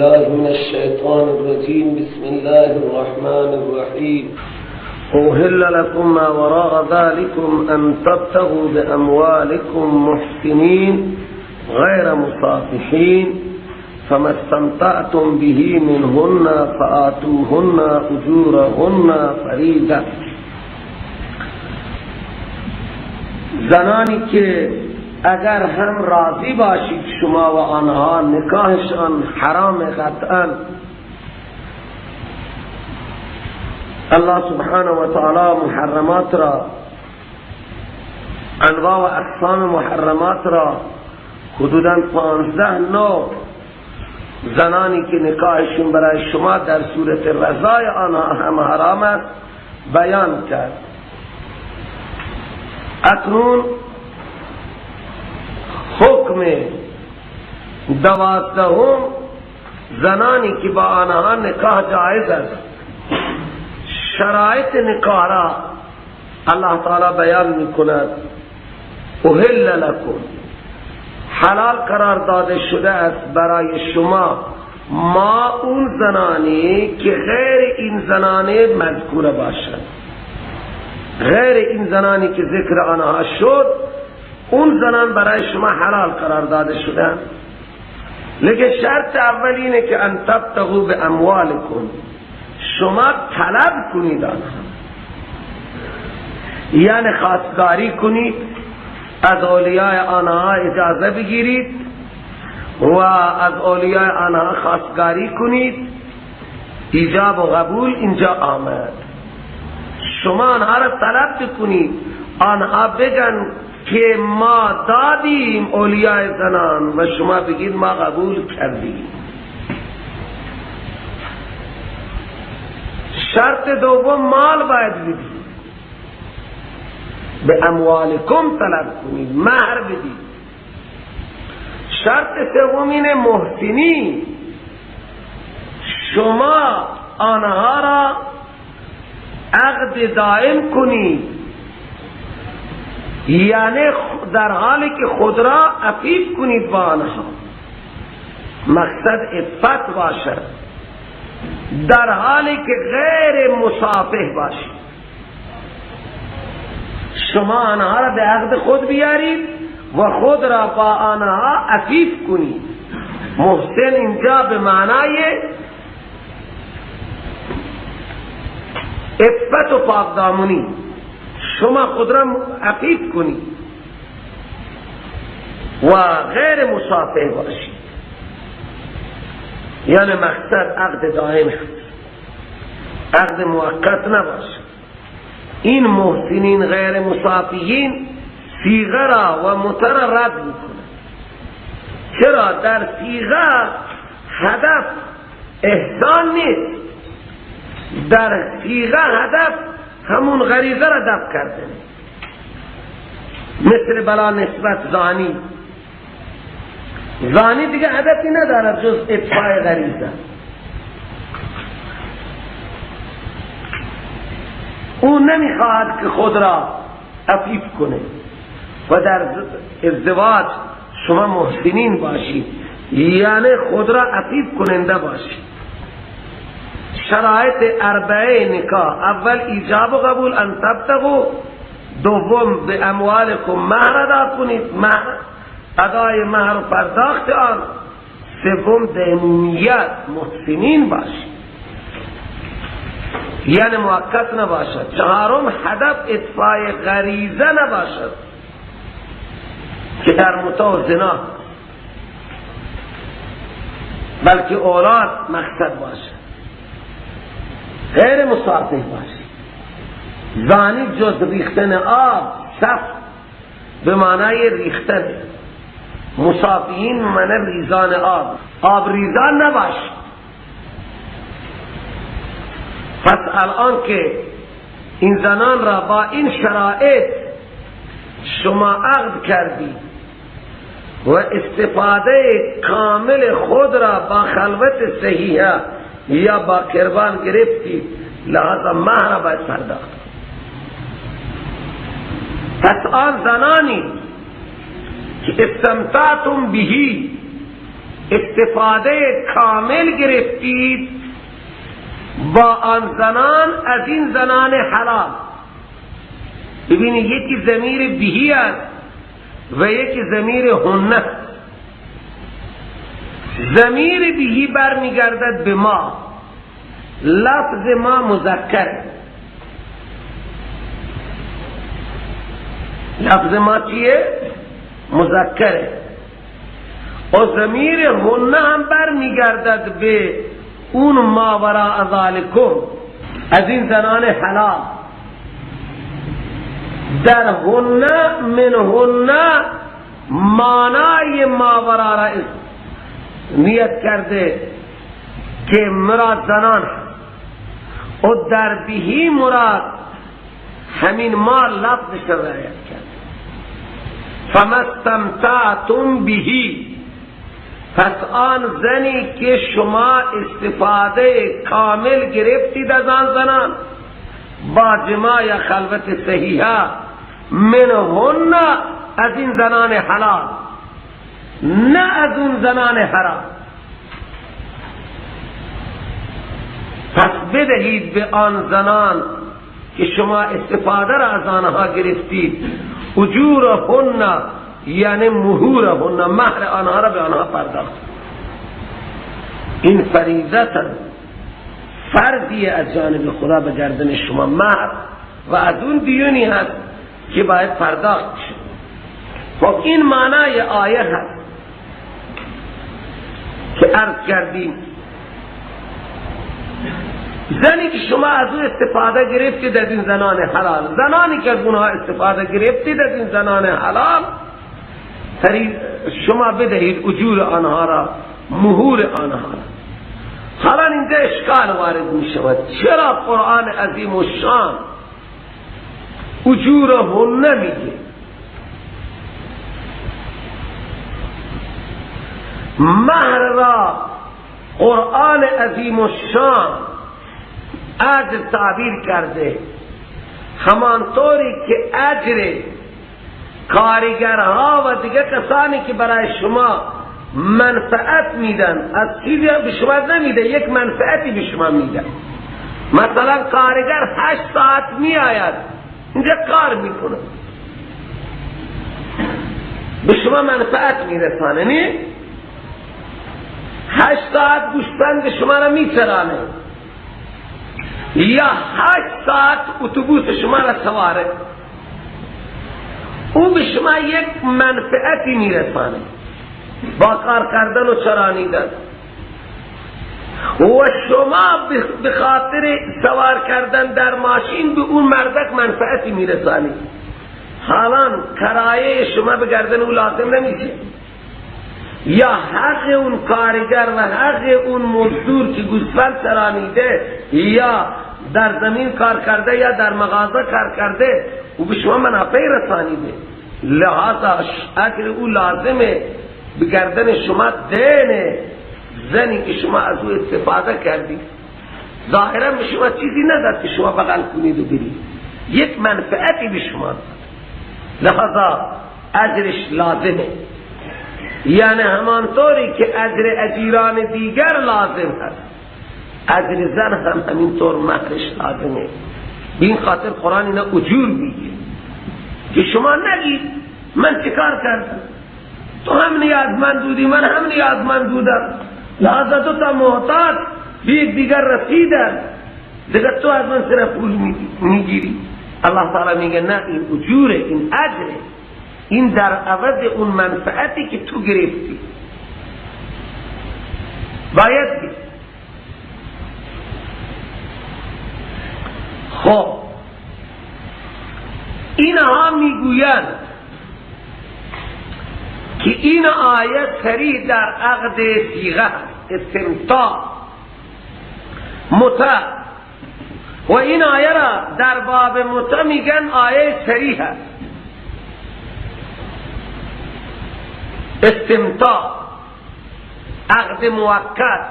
بالله من الشیطان الرجیم. بسم الله الرحمن الرحیم. احل لكم ما وراء ذلكم ان تبتغوا باموالكم محسنین غیر مصافحین فما استمتعتم به منهن فآتوهن اجورهن فریضه. زنانی که اگر هم راضی باشید شما و آنها، نکاحشان حرام قطعا. الله سبحانه و تعالی محرمات را، انواع و اقسام محرمات را حدوداً 15 نوع زنانی که نکاحشون برای شما در صورت رضای آنها هم حرام است بیان کرد. اکنون حکم 12 زنانی که با آنها نکاح جایز است، شرایط نکاح را الله تعالی بیان می کند. احل لکم، حلال قرار داده شده است برای شما ما اون زنانی که غیر این زنانی مذکور باشد، غیر این زنانی که ذکر آنها شد، اون زنان برای شما حلال قرار داده شدن. لیکن شرط اول اینه که ان تبتغوا باموالکم، شما طلب کنید آنها، یعنی خواستگاری کنید، از اولیاء آنها اجازه بگیرید و از اولیاء آنها خواستگاری کنید. ایجاب و قبول اینجا آمد. شما آنها را طلب بکنید، آنها بگن که ما دادیم اولیاء زنان، و شما بگید ما قبول کردیم. شرط دوم، مال باید بدید، به اموالکم طلب کنید، مهر بدید. شرط سوم اینه محسنی، شما آنها را عقد دائم کنید، یعنی در حالی که خود را عفیف کنید با آنها، مقصد عفت باشد، در حالی که غیر مصافح باشید. شما آنها را به عقد خود بیارید و خود را با آنها عفیف کنید. محسن اینجا به معنای عفت و پاکدامنی، شما خود را عفیف کنید و غیر مصافح باشید، یعنی مقصد عقد دائم هست، عقد موقت نباشد. این محسنین غیر مصافحین صیغه را و مته را رد میکنه. چرا؟ در صیغه هدف احسان نیست، در صیغه هدف همون غریزه را دفع کرده، مثل بلا نسبت زانی. زانی دیگه هدفی ندارد جز اطفاء غریزه. او نمیخواهد که خود را عفیف کنه. و در ازدواج شما محسنین باشید، یعنی خود را عفیف کننده باشید. شرایط اربعه نکاح: اول ایجاب و قبول، ان تبتغوا، دوم به اموالکم مهر ادا کنید، مهر، ادای مهر و پرداخت آن، سوم دینیت، محسنین باشید یعنی موقت نباشد، چهارم هدف اطفاء غریزه نباشد که در متاع و زنا، بلکه اولاد مقصد باشد، غیر مصافح باشد. زانی جز ریختن آب، صف به معنای ریختن، مصافحین معنی ریزان آب، آب ریزان نباشد. پس الان که این زنان را با این شرایط شما عقد کردید و استفاده کامل خود را با خلوت صحیحه یا با قربان گرفتید، لہذا مهر باید پرداخت. پس آن زنانی که استمتعتم بهی، استفاده کامل گرفتید با آن زنان از این زنان حلال. ببینید یکی ضمیر بهی است و یکی ضمیر هنه. ضمیر بهی برمیگردد به ما، لفظ ما مذکر، لفظ ما چیه؟ مذکره. و ضمیر هنه هم برمیگردد به اون ما وراء ذالکم، از این زنان حلال. در هنه من هنه معنای ما وراء را نیت کرده که مراد زنان، و در بهی مراد همین ما لفظش رعایت کرده. فمستمتعتم بهی، پس آن زنی که شما استفاده کامل گرفتید از آن زنان با جماع یا خلوت صحیحه، منهن از این زنان حلال، نه از اون زنان حرام. پس بدهید به آن زنان که شما استفاده را از آنها گرفتید اجورهن، یعنی مهورهن، مهر آنها را به آنها پرداخت. این فریضه فرضی از جانب خدا به گردن شما مهر، و از اون دیونی هست که باید پرداخت شد. خب این معنای آیه هست که عرض کردیم. زنی که شما از اون استفاده گرفتید از این زنان حلال، زنانی که از اونها استفاده گرفتید از این زنان حلال، شما بدهید اجور آنها را، مهور آنها را. حالا اینجا اشکال وارد می شود، چرا قرآن عظیم و شان اجورهن میگه؟ مهر را قرآن عظیم و شان اجر تعبیر کرده، همانطوری که اجر کارگرها و دیگه کسانی که برای شما منفعت میدن، از چیزی به شما نمیده، یک منفعتی به شما میدن. مثلا کارگر 8 ساعت میآید اینجا کار میکنه، به شما منفعت میرسانه، نه؟ 8 ساعت گوشبند شما را میچرانه، یا 8 ساعت اتوبوس شما را سواره، او به شما یک منفعتی میرسانه با کار کردن و چرانیدن، و شما به خاطر سوار کردن در ماشین به اون مردک منفعتی میرسانی. حالا کرایه شما به گردن او لازم نمیشه، یا حق اون کارگر و حق اون مزدور که گوسفند چرانیده یا در زمین کار کرده یا در مغازه کار کرده، او به شما منافع رسانیده، لہذا اجر او لازمه به گردن شما دینه. زنی که شما از او استفاده کردی ظاهرا به شما چیزی نداد که شما بغل کنید و برید، یک منفعتی به شما داد، لہذا اجرش لازمه. یعنی همانطوری که اجر اجیران دیگر لازم هست، اجر زن هم همینطور مهرش لازمه. به این خاطر قرآن اینا اجور میگه که شما نگید من چیکار کردم، تو هم نیازمند بودی من هم نیازمند بودم، لہذا دو تا محتاج به یک دیگر رسیدن، دیگر تو از من سر پول میگیری. الله تعالی میگه نه، این اجوره، این اجره، این در عوض اون منفعتی که تو گرفتی باید بی. خب اینها میگویند که این آیه سریع در عقد صیغه استمتاع متع، و این آیه را در باب متع میگن آیه صریح است. استمتاع عقد موقت،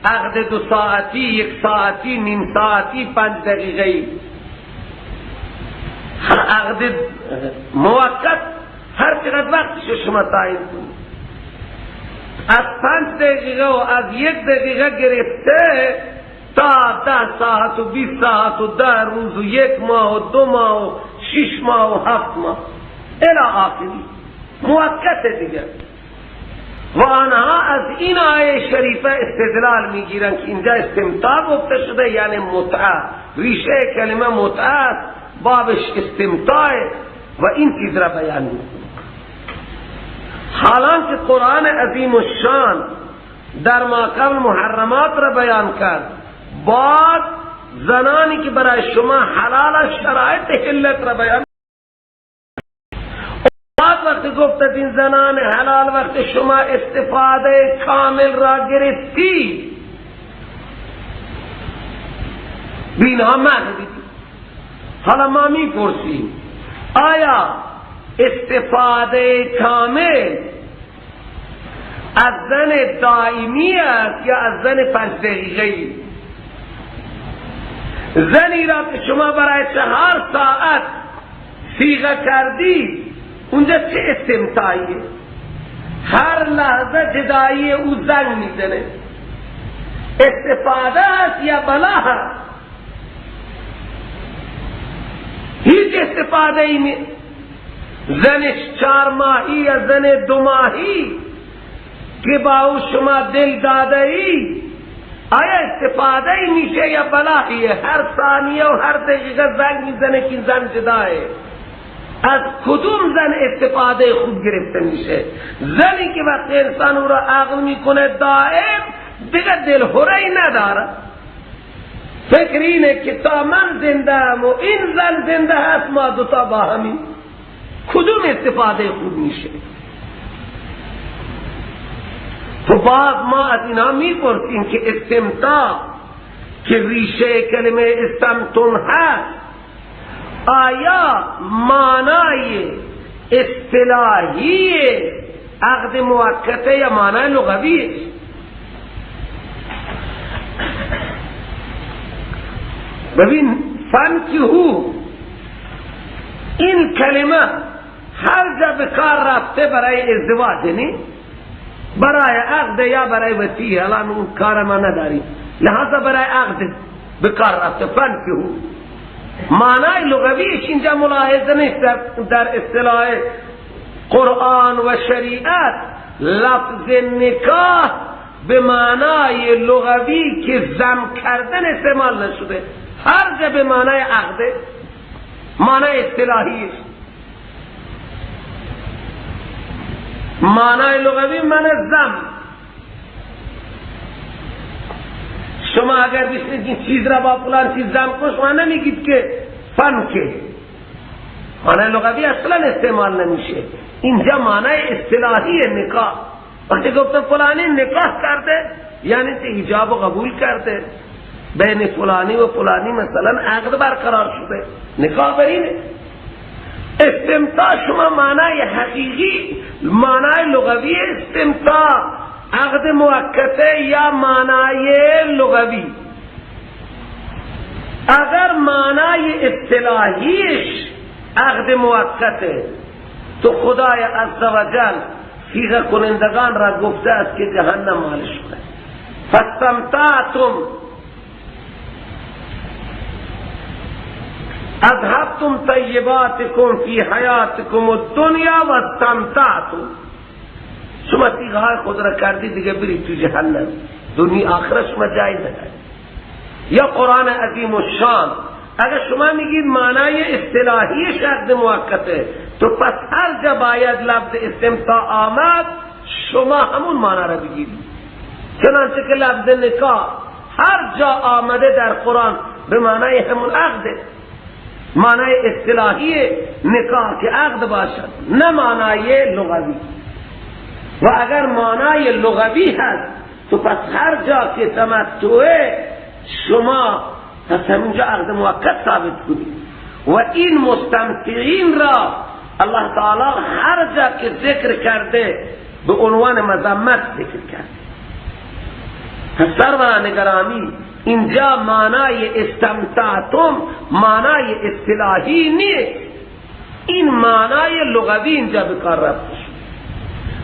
عقد 2 ساعتی، 1 ساعتی، نیم ساعتی، 5 دقیقه‌ای، عقد موقت هر چقدر وقتش شما تعیین کنید. از 5 دقیقه و از 1 دقیقه گرفته تا 10 ساعت و 20 ساعت و 10 روز و 1 ماه و 2 ماه و 6 ماه و 7 ماه الی آخری، موقت دیگه. و آنها از این آیه شریفه استدلال میگیرن که اینجا استمتاع گفته شده، یعنی متعه، ریشه کلمه متعه است، بابش استمتاع و این چیز را بیان میکنه. حالانکه قرآن عظیم الشان در ما قبل محرمات را بیان کرد، بعد زنانی که برای شما حلال شرایط حلت را بیان، بعد وقتی گفت این زنان حلال وقت شما استفاده کامل را گرفتی بینها مهدید. حالا ما میپرسیم آیا استفاده کامل از زن دائمی است یا از زن 5 دقیقه‌ای؟ زنی را که شما برای 4 ساعت صیغه کردی اونجا چه استمتاعیه؟ هر لحظه جدایی او زنگ میزنه، استفاده است یا بلا هست؟ هیچ استفاده ای نیست. زنش 4 ماهی یا زن 2 ماهی که با او شما دل داده ای، آیا استفاده ای میشه یا بلاهیه؟ هر ثانیه و هر دقیقه زنگ میزنه که زن جدایه. از کدوم زن استفاده خوب گرفته میشه؟ زنی که وقتی انسان او را عقل میکنه دائم دیگه دلهره نداره، فکر اینه که تا من زنده ام و این زن زنده هست ما دوتا با همین. کدوم استفاده خوب میشه؟ تو باز ما از اینها میپرسیم که استمتاع که ریشه کلمه استمتون هست، آیا معنای اصطلاحی عقد موقته یا معنای لغوی؟ ببین فانکحوا این کلمه هر جا به کار رفته برای ازدواج، نی برای عقد یا برای وصیه، الان اون کار ما نداریم، لہذا برای عقد به کار رفته. فانکحوا معنای لغویش اینجا ملاحظه نیست. در اصطلاح قرآن و شریعت لفظ نکاح به معنای لغوی که زم کردن استعمال نشده، هر جا به معنای عقد، معنای اصطلاحیش. معنای لغوی معنی زم. شما اگر بشنید این چیز را با فلان چیز زم کن، شما نمیگید که فن که معنای لغوی اصلا استعمال نمیشه. اینجا معنای اصطلاحی نکاح. وقتی گفتم فلانی نکاح کرده یعنی که ایجاب و قبول کرده، بین فلانی و فلانی مثلا عقد برقرار شده، نکاح برینه. استمتاع شما معنای حقیقی، معنای لغوی استمتاع عقد موقته یا معنای لغوی؟ اگر معنای اصطلاحیش عقد موقته تو خدای عزوجل صیغه کنندگان را گفته است که جهنم مال شما. فاستمتعتم اذهبتم طیباتکم فی حیاتکم الدنیا واستمتعتم. شما صیغه های خود را کردی دیگه برید تو جهنم، دنیا آخرت شما جایی نداری. یا قرآن عظیم الشان اگر شما میگید معنای اصطلاحیش عقد موقته، تو پس هر جا باید لفظ استمتاع آمد شما همون معنا را بگیرید. چنانچه که لفظ نکاح هر جا آمده در قرآن به معنای همون عقده، معنای اصطلاحی نکاح که عقد باشد، نه معنای لغوی. و اگر معنای لغوی هست تو پس هر جا که تمتعه شما پس همونجا عقد موقت ثابت کنید. و این مستمتعین را الله تعالی هر جا که ذکر کرده به عنوان مذمت ذکر کرده. پس سروران گرامی اینجا معنای استمتعتم معنای اصطلاحی نیست، این معنای لغوی اینجا به کار رفته شد.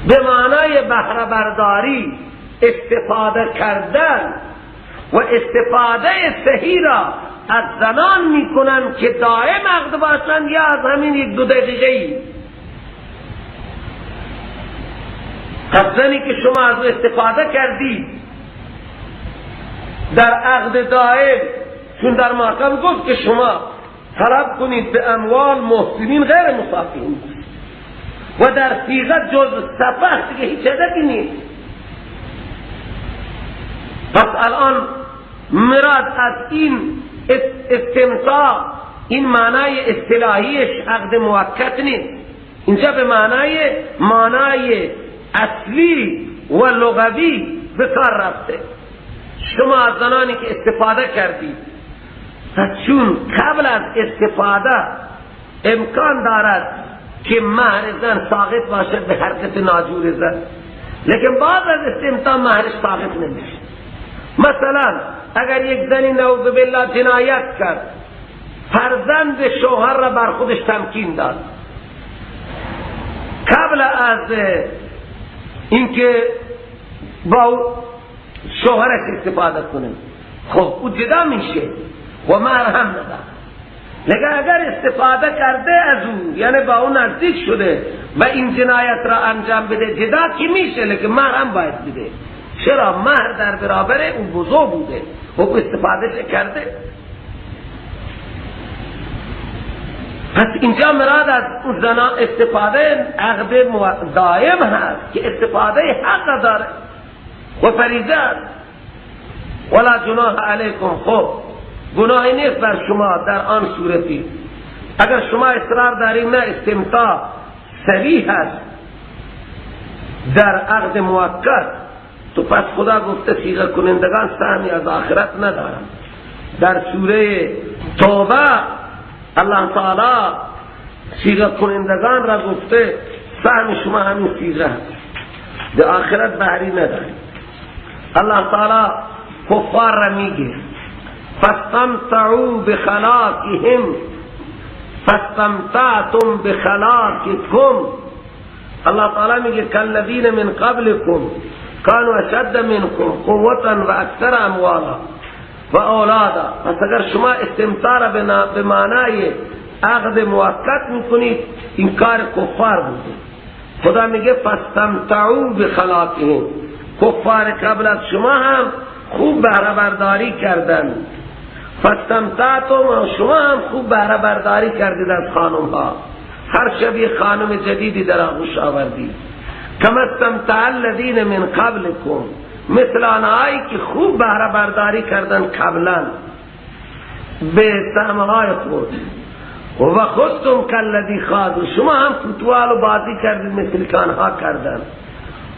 به معنای بهره برداری، استفاده کردن و استفاده صحیح را از زنان میکنن که دائم عقد باشند یا از همین یک دو دقیقه ای. پس زنی که شما از او استفاده کردید در عقد دائم، چون در محکم گفت که شما طلب کنید به اموال محسنین غیر مصافحین و در صیغه جز سفه دیگه هیچ هدفی نیست. پس الان مراد از این استمتاع، این معنای اصطلاحیش عقد موقت نیست، اینجا به معنای اصلی و لغوی به کار رفته. شما از زنانی که استفاده کردید، پس چون قبل از استفاده امکان دارد که مهر زن ساقط باشد به حرکت ناجور زن، لیکن بعد از استمتاع مهرش ساقط نمیشه. مثلا اگر یک زنی نعوذ بالله جنایت کرد، فرزند شوهر را بر خودش تمکین داد، قبل از اینکه با شوهرش استفاده کنه، خب او جدا میشه و مهر هم نداره. لیکن اگر استفاده کرده از او، یعنی با او نزدیک شده و این جنایت را انجام بده، جدا که میشه لیکن مهر هم باید بده. چرا؟ مهر در برابر او بزرگ بوده، او استفاده کرده. پس اینجا مراد از اون زنا استفاده عقد دائم هست که استفاده حق داره و فریضه است. ولا جناح علیکم، خب گناهی نیست بر شما در آن صورتی اگر شما اصرار دارید نه استمتاع صریح هست در عقد موقت، تو پس خدا گفته صیغه کنندگان سهمی از آخرت ندارند. در سوره توبه الله تعالی صیغه کنندگان را گفته سهم شما همین صیغه هست، در آخرت بهری ندارید. الله تعالی کفار را میگه فاستمتعوا بخلاقهم فاستمتعتم بخلاقکم. الله تعالی میگه کالذین من قبلکم كانوا اشد منكم قوة و اکثر اموالا و اولادا. پس اگر شما استمتاع را به معنای عقد موقت میکنید، این کار کفار بوده. خدا میگه فاستمتعوا بخلاقهم، کفار قبل از شما هم خوب بهره برداری کردند. فاستمتعتم، شما هم خوب بهره برداری کردید از خانم ها، هر شب یک خانم جدیدی در آغوش آوردید. کما استمتع الذین من قبلکم، مثل آنهایی که خوب بهره برداری کردن قبلا به سهمهای خود. و خودتم کالذی خاضوا، شما هم فوتبال و بازی کردید مثل که آنها کردن.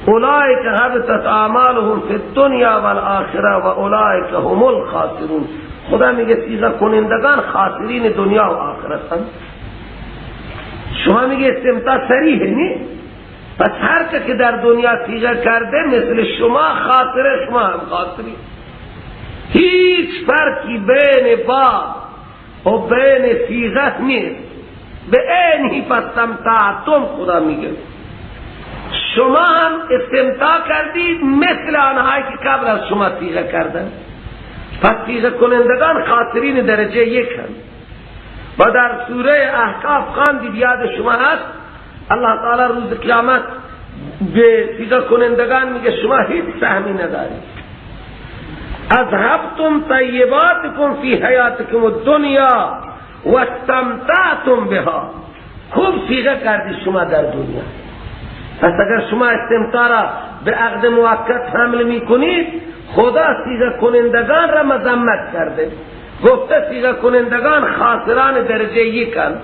اولئک حبطت اعمالهم فی الدنیا والآخرة و اولئک هم الخاسرون. خدا میگه صیغه کنندگان خاسرین دنیا و آخرت هم. شما میگه استمتاع صریحه نی؟ پس هر که در دنیا صیغه کرده مثل شما خاطره، شما هم خاطری. هیچ فرقی بین باب و بین صیغه نیست. به عینی فاستمتعتم، خدا میگه شما هم استمتاع کردید مثل آنهایی که قبل از شما صیغه کردن. پس صیغه کنندگان خاطرین درجه یک هم. و در سوره احقاف خواندید، یاد شما هست، الله تعالی روز قیامت به صیغه کنندگان میگه شما هیچ سهمی ندارید. اذهبتم طیباتکم فی حیاتکم الدنیا واستمتعتم بها. خوب صیغه کردید شما در دنیا. پس اگر شما استمتاع را به عقد موقت حمل میکنید، خدا صیغه کنندگان را مذمت کرده، گفته صیغه کنندگان خاسران درجه یکند.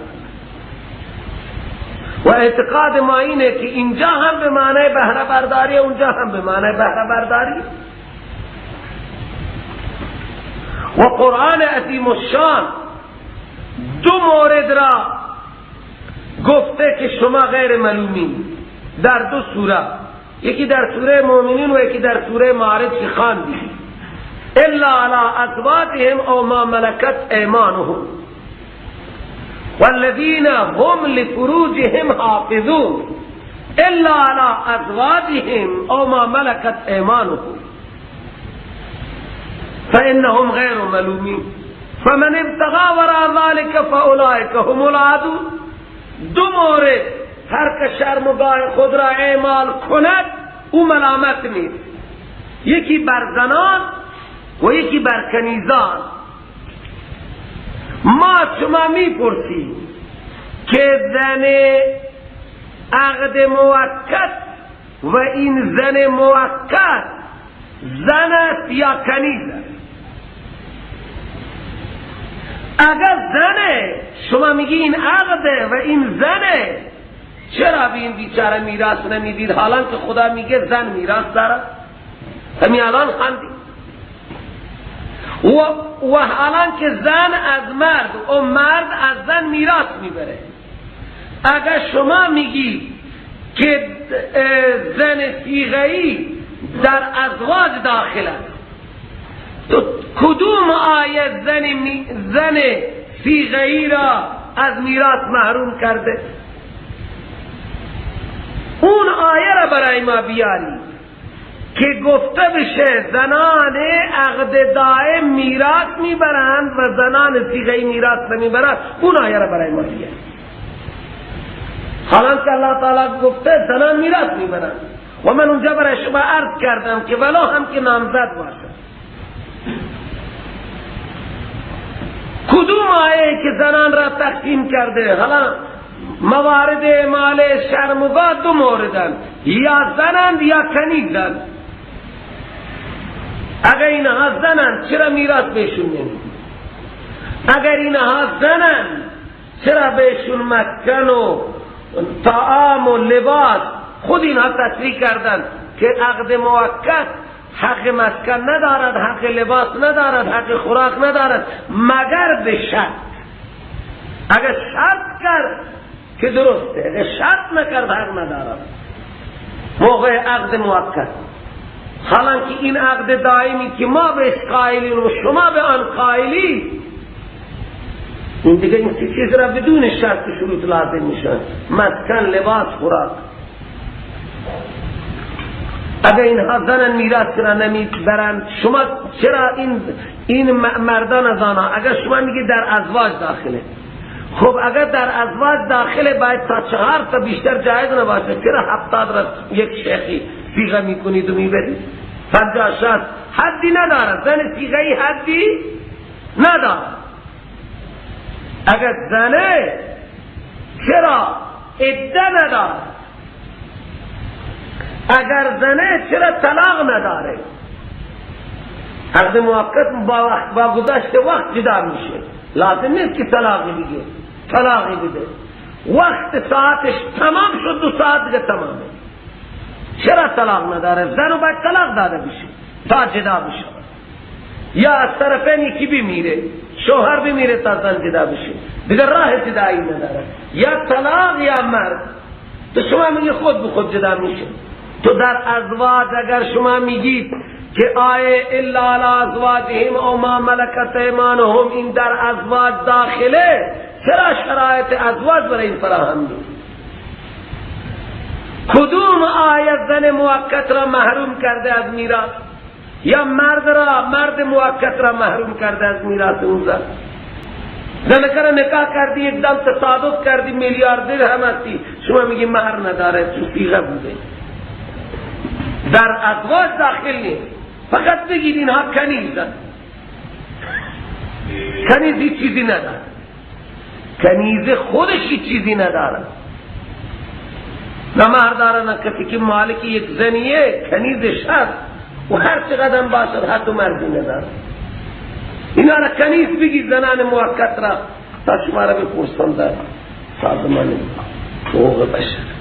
و اعتقاد ما اینه که اینجا هم به معنی بهره برداری، اونجا هم به معنی بهره برداری. و قرآن عظیم الشان دو مورد را گفته که شما غیر ملومین در دو سوره، یکی در سوره مؤمنین و یکی در سوره معارج که خواندیم، الا علی ازواجهم او ما ملکت ایمانهم والذین هم لفروجهم حافظون. الا علی ازواجهم او ما ملکت ایمانهم فانهم غیر ملومین فمن ابتغى وراء ذلك فاولئک هم العادون. دو مورد، هر که شرمگاه خود را اعمال کند او ملامت نیست، یکی بر زنان و یکی بر کنیزان. ما شما میپرسیم که زن عقد موقت و این زن موقت زن است یا کنیز است؟ اگر زنه، شما میگی این عقده و این زنه، چرا به این بیچاره میراث نمیدید؟ حالا که خدا میگه زن میراث داره، همین الان خندی. و حالا که زن از مرد و مرد از زن میراث میبره، اگر شما میگی که زن صیغه‌ای در ازواج داخل است، تو کدوم آیه زن صیغه‌ای را از میراث محروم کرده؟ اون آیه را برای ما بیاری که گفته بشه زنان عقد دائم میراث میبرند و زنان صیغه‌ای میراث نمیبرند. اون آیه را برای ما بیاری. حالا که الله تعالی گفته زنان میراث میبرند و من اونجا برای شما عرض کردم که ولو هم که نامزد باشه، کدوم آیه که زنان را تقسیم کرده؟ حالا موارد مال شرمگاه دو موردن، یا زنند یا کنیزند. اگر اینها زنند چرا میراث بهشون نمیدی؟ اگر اینها زنند چرا بهشون مسکن و طعام و لباس؟ خود اینها تصریح کردند که عقد موقت حق مسکن ندارد، حق لباس ندارد، حق خوراک ندارد، مگر به شرط. اگر شرط کرد که درسته، اگر شرط نکرد حق ندارد موقع عقد موقت. حالا که این عقد دائمی که ما بهش قائلیم و شما به آن قائلی، این دیگه این چیز را بدون شرط شروط لازم میشن: مسکن، لباس، خوراک. اگر اینها زنن میراث را نمیبرند، شما چرا این مردان از آنها؟ اگر شما میگی در ازواج داخله، خب اگر در ازواج داخله باید تا 4 تا بیشتر جایز نباشه، چرا 70 را یک شیخی صیغه میکنید و میبرید؟ 50 60 حدی نداره، زن صیغه‌ای حدی نداره. اگر زنه چرا عده نداره؟ اگر زنه چرا طلاق نداره؟ عقد موقت با گذشت وقت جدا میشه، لازم نیست که طلاقی بگه، طلاقی بده. وقت ساعتش تمام شد، 2 ساعت دیگه تمامه، چرا طلاق نداره؟ زنو باید طلاق داده بشه تا جدا بشه، یا از طرفین یکی بمیره، شوهر بمیره تا زن جدا بشه، دیگه راه جدایی نداره، یا طلاق یا مرگ. تو شما میگی خود به خود جدا میشه. تو در ازواج اگر شما میگید که آیه الا علی ازواجهم او ما ملکت ایمانهم، این در ازواج داخله، چرا شرایط ازواج برای این فراهم نیست؟ کدوم آیه زن موقت را محروم کرده از میراث، یا مرد موقت را محروم کرده از میراث اون زن؟ زن کرا نکاح کردی، یک دم تصادف کردی، میلیاردر هم هستی، شما میگی مهر نداره چون صیغه بوده. در ازواج داخل نیست. فقط بگید اینها کنیزن، کنیزی چیزی نداره، کنیز خودش چیزی نداره، نه مهر داره نه کسی که مالک یک زنیه، کنیزش هست و هر چقدر باشد حد و مرزی نداره. اینا را کنیز بگید زنان موقت را، تا شما را بپرسن در سازمان حقوق بشر.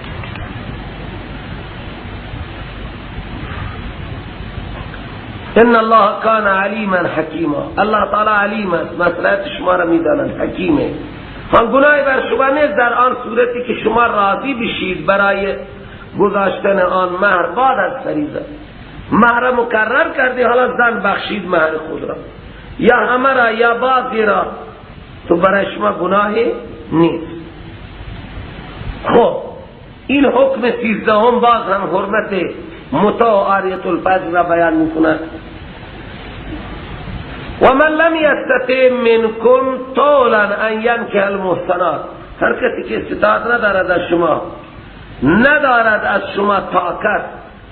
ان الله کان علیما حکیما، الله تعالی علیم است، مصلحت شما را میداند، حکیمه. هم گناهی بر شما نیست در آن صورتی که شما راضی بشید برای گذاشتن آن مهر بعد از فریضه. مهر مکرر کردی، حالا زن بخشید مهر خود را، یا همه را یا بعضی را، تو برای شما گناهی نیست. خب این حکم 13 باز هم حرمت متاع و عاریة الفرج را بیان میکند. و من لم یستطع منکم طولا ان ینکح المحصنات، هر کسی که استطاعت ندارد از شما، ندارد از شما طاقت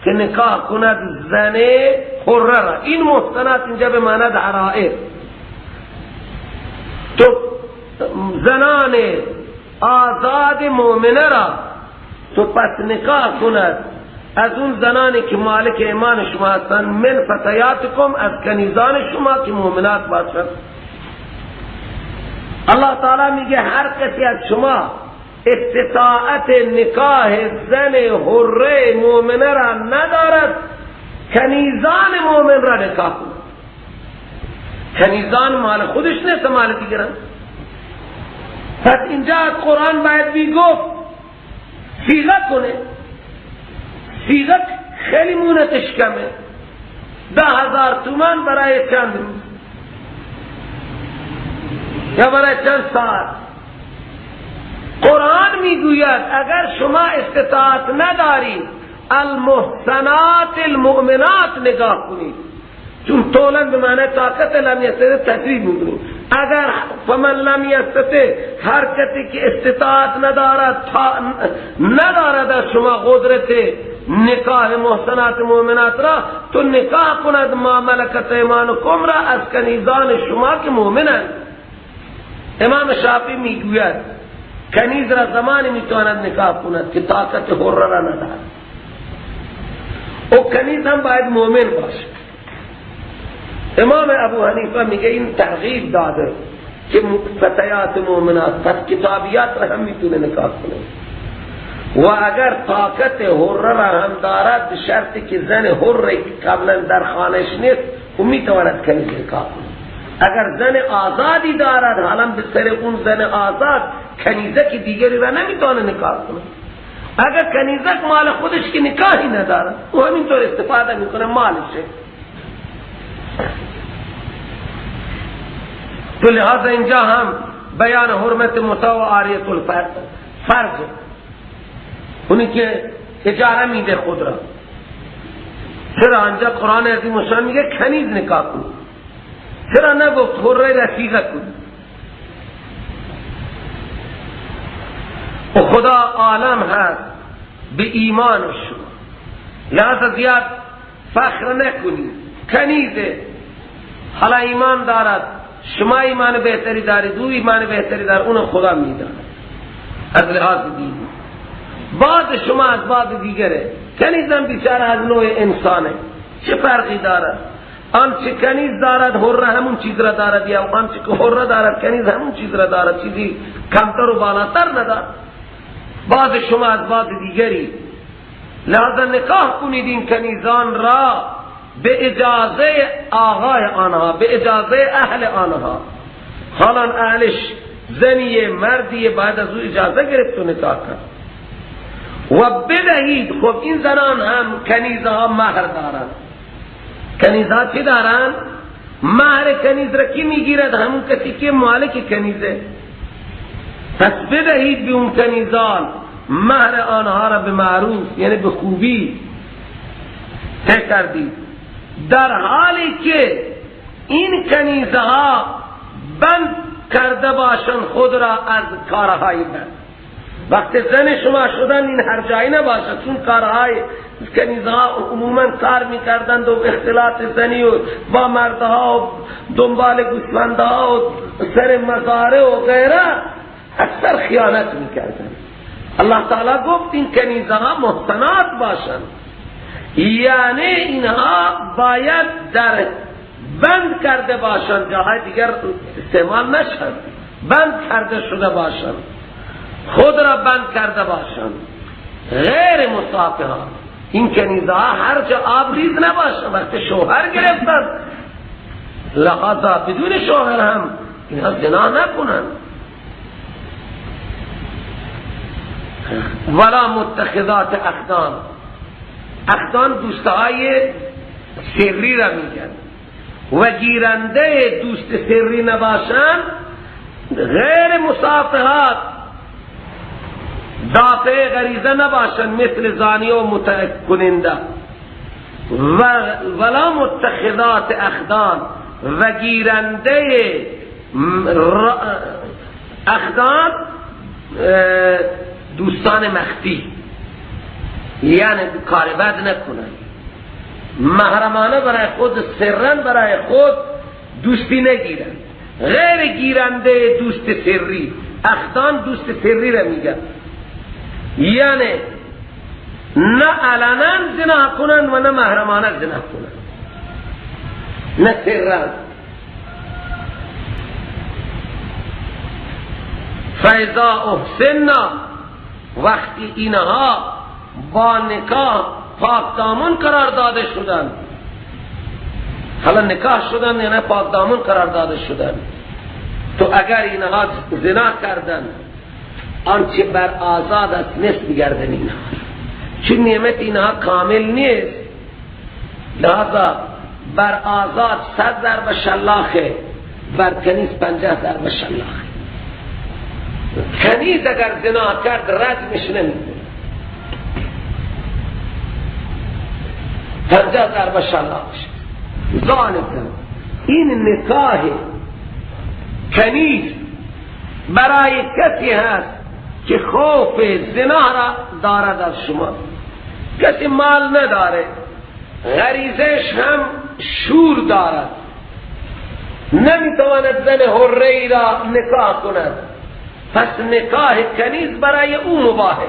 که نکاح کند زن حره را. این محصنات اینجا به معنی حرائر، تو زنان آزاد مؤمنه را تو پس نکاح کند از اون زنانی که مالک ایمان شما هستند، من فتیاتکم، از کنیزان شما که مؤمنات باشند. الله تعالی میگه هر کسی از شما استطاعت نکاح زن حره مؤمنه را ندارد، کنیزان مؤمن را نکاح کند. کنیزان مال خودش نیست، مال دیگران. پس اینجا قرآن باید بیگفت صیغه کنه، صیغه خیلی مونتش کمه، 10,000 تومان برای چند روز یا برای چند ساعت. قرآن میگوید اگر شما استطاعت ندارید المحسنات المؤمنات نگاه کنید، چون طولا به معنی طاقت لم یستطع تجریب میکنید. اگر فمن لم یستطع، هر کسی که استطاعت ندارد، ندارد از شما قدرت نکاح محسنات مؤمنات را، تو نکاح کند ما ملکت ایمانکم را از کنیزان شما که مؤمنند. امام شافعی میگوید کنیز را زمانی میتواند نکاح کند که طاقت حره را ندارد، او کنیز هم باید مؤمن باشد. امام ابو حنیفه میگه این ترغیب داده که فتیات مؤمنات، پس کتابیات را هم میتونه نکاح کنه، و اگر طاقت حره را هم دارد به شرطی که زن حره قبلا در خانهش نیست، او میتواند کنیز نکاح کنه. اگر زن آزادی دارد، حالا به سر اون زن آزاد کنیزک دیگری را نمیتونه نکاح کنه. اگر کنیزک مال خودش که نکاحی ندارد، او همینطور استفاده میکنه، مالشه. تو لہذا اینجا هم بیان حرمت متاع و عاریة الفرج، اونی که اجاره میده خود را. چرا آنجا قرآن عظیم الشان میگه کنیز نکاح کن، چرا نگفت حره رفیقه کن؟ و خدا عالم هست به ایمان شما، لہذا زیاد فخر نکنید. کنیزه حالا ایمان دارد، شما ایمان بهتری دارید، او ایمان بهتری دارد، اون خدا میداند از لحاظ دینی. بعض شما از بعض دیگره. کنیزم بیچاره از نوع انسانه، چه فرقی دارد؟ آنچه کنیز دارد حره همون چیز را دارد، یا آنچه که حره دارد کنیز همون چیز را دارد، چیزی کمتر و بالاتر ندارد. بعض شما از بعض دیگری، لہذا نکاح کنید این کنیزان را به اجازه آقای آنها، به اجازه اهل آنها. حالا اهلش زنیه مردیه، باید از او اجازه گرفت و نکاح کرد و بدهید. خب این زنان هم کنیزها ها مهر دارند. کنیزها چی دارند؟ مهر کنیز را کی میگیرد؟ همون کسی که مالک کنیزه. پس بدهید به اون کنیزان مهر آنها را به معروف، یعنی به خوبی طی کردید، در حالی که این کنیزها بند کرده باشند خود را از کارهای بند. وقتی زن شما شدن این هر جایی نباشد، چون کارهای کنیزها عموما کار میکردند و اختلاط زنی و با مردها و دنبال گوسفندها و سر مزارع و غیره اکثر خیانت میکردند. الله تعالی گفت این کنیزها محسنات باشند، یعنی اینها باید در بند کرده باشند، جاهای دیگر استعمال نشند، بند کرده شده باشند، خود را بند کرده باشند، غیر مصافحه. این کنیزها هر جا آب ریز نباشند، وقتی شوهر گرفتند لحاظا بدون شوهر هم اینها زنا نکنند. ولا متخذات اخدان، اخدان دوستهای سری را میگن، و گیرنده دوست سری نباشند، غیر مصافحات، دافع غریزه نباشند مثل زانیه و متعه کننده، ولا متخذات اخدان، و گیرنده اخدان دوستان مخفی، یعنی کار بد نکنند، محرمانه برای خود، سرن برای خود دوستی نگیرند، غیر گیرنده دوست سری. اخدان دوست سری را میگن، یعنی نه علنا زنا کنند و نه محرمانه زنا کنند، نه سرن. فاذا احسنا، وقتی اینها با نکاح پاک دامن قرار داده شدن، حالا نکاح شدن یعنی پاک دامن قرار داده شدن، تو اگر اینها زنا کردن آنچه بر آزاد است نصف گردن اینها، چون نعمت اینها کامل نیست، لہذا بر آزاد 100 ضرب شلاخه، بر کنیز 50 ضرب شلاخه. کنیز اگر زنا کرد رجمش نمیکنه، 50 ضرب شلاخش. ذالک، این نکاح کنیز برای کسی هست که خوف زنا را دارد از شما. کسی مال نداره، غریزش هم شور دارد، نمیتواند زن حره ای را نکاح کند، پس نکاح کنیز برای او مباحه.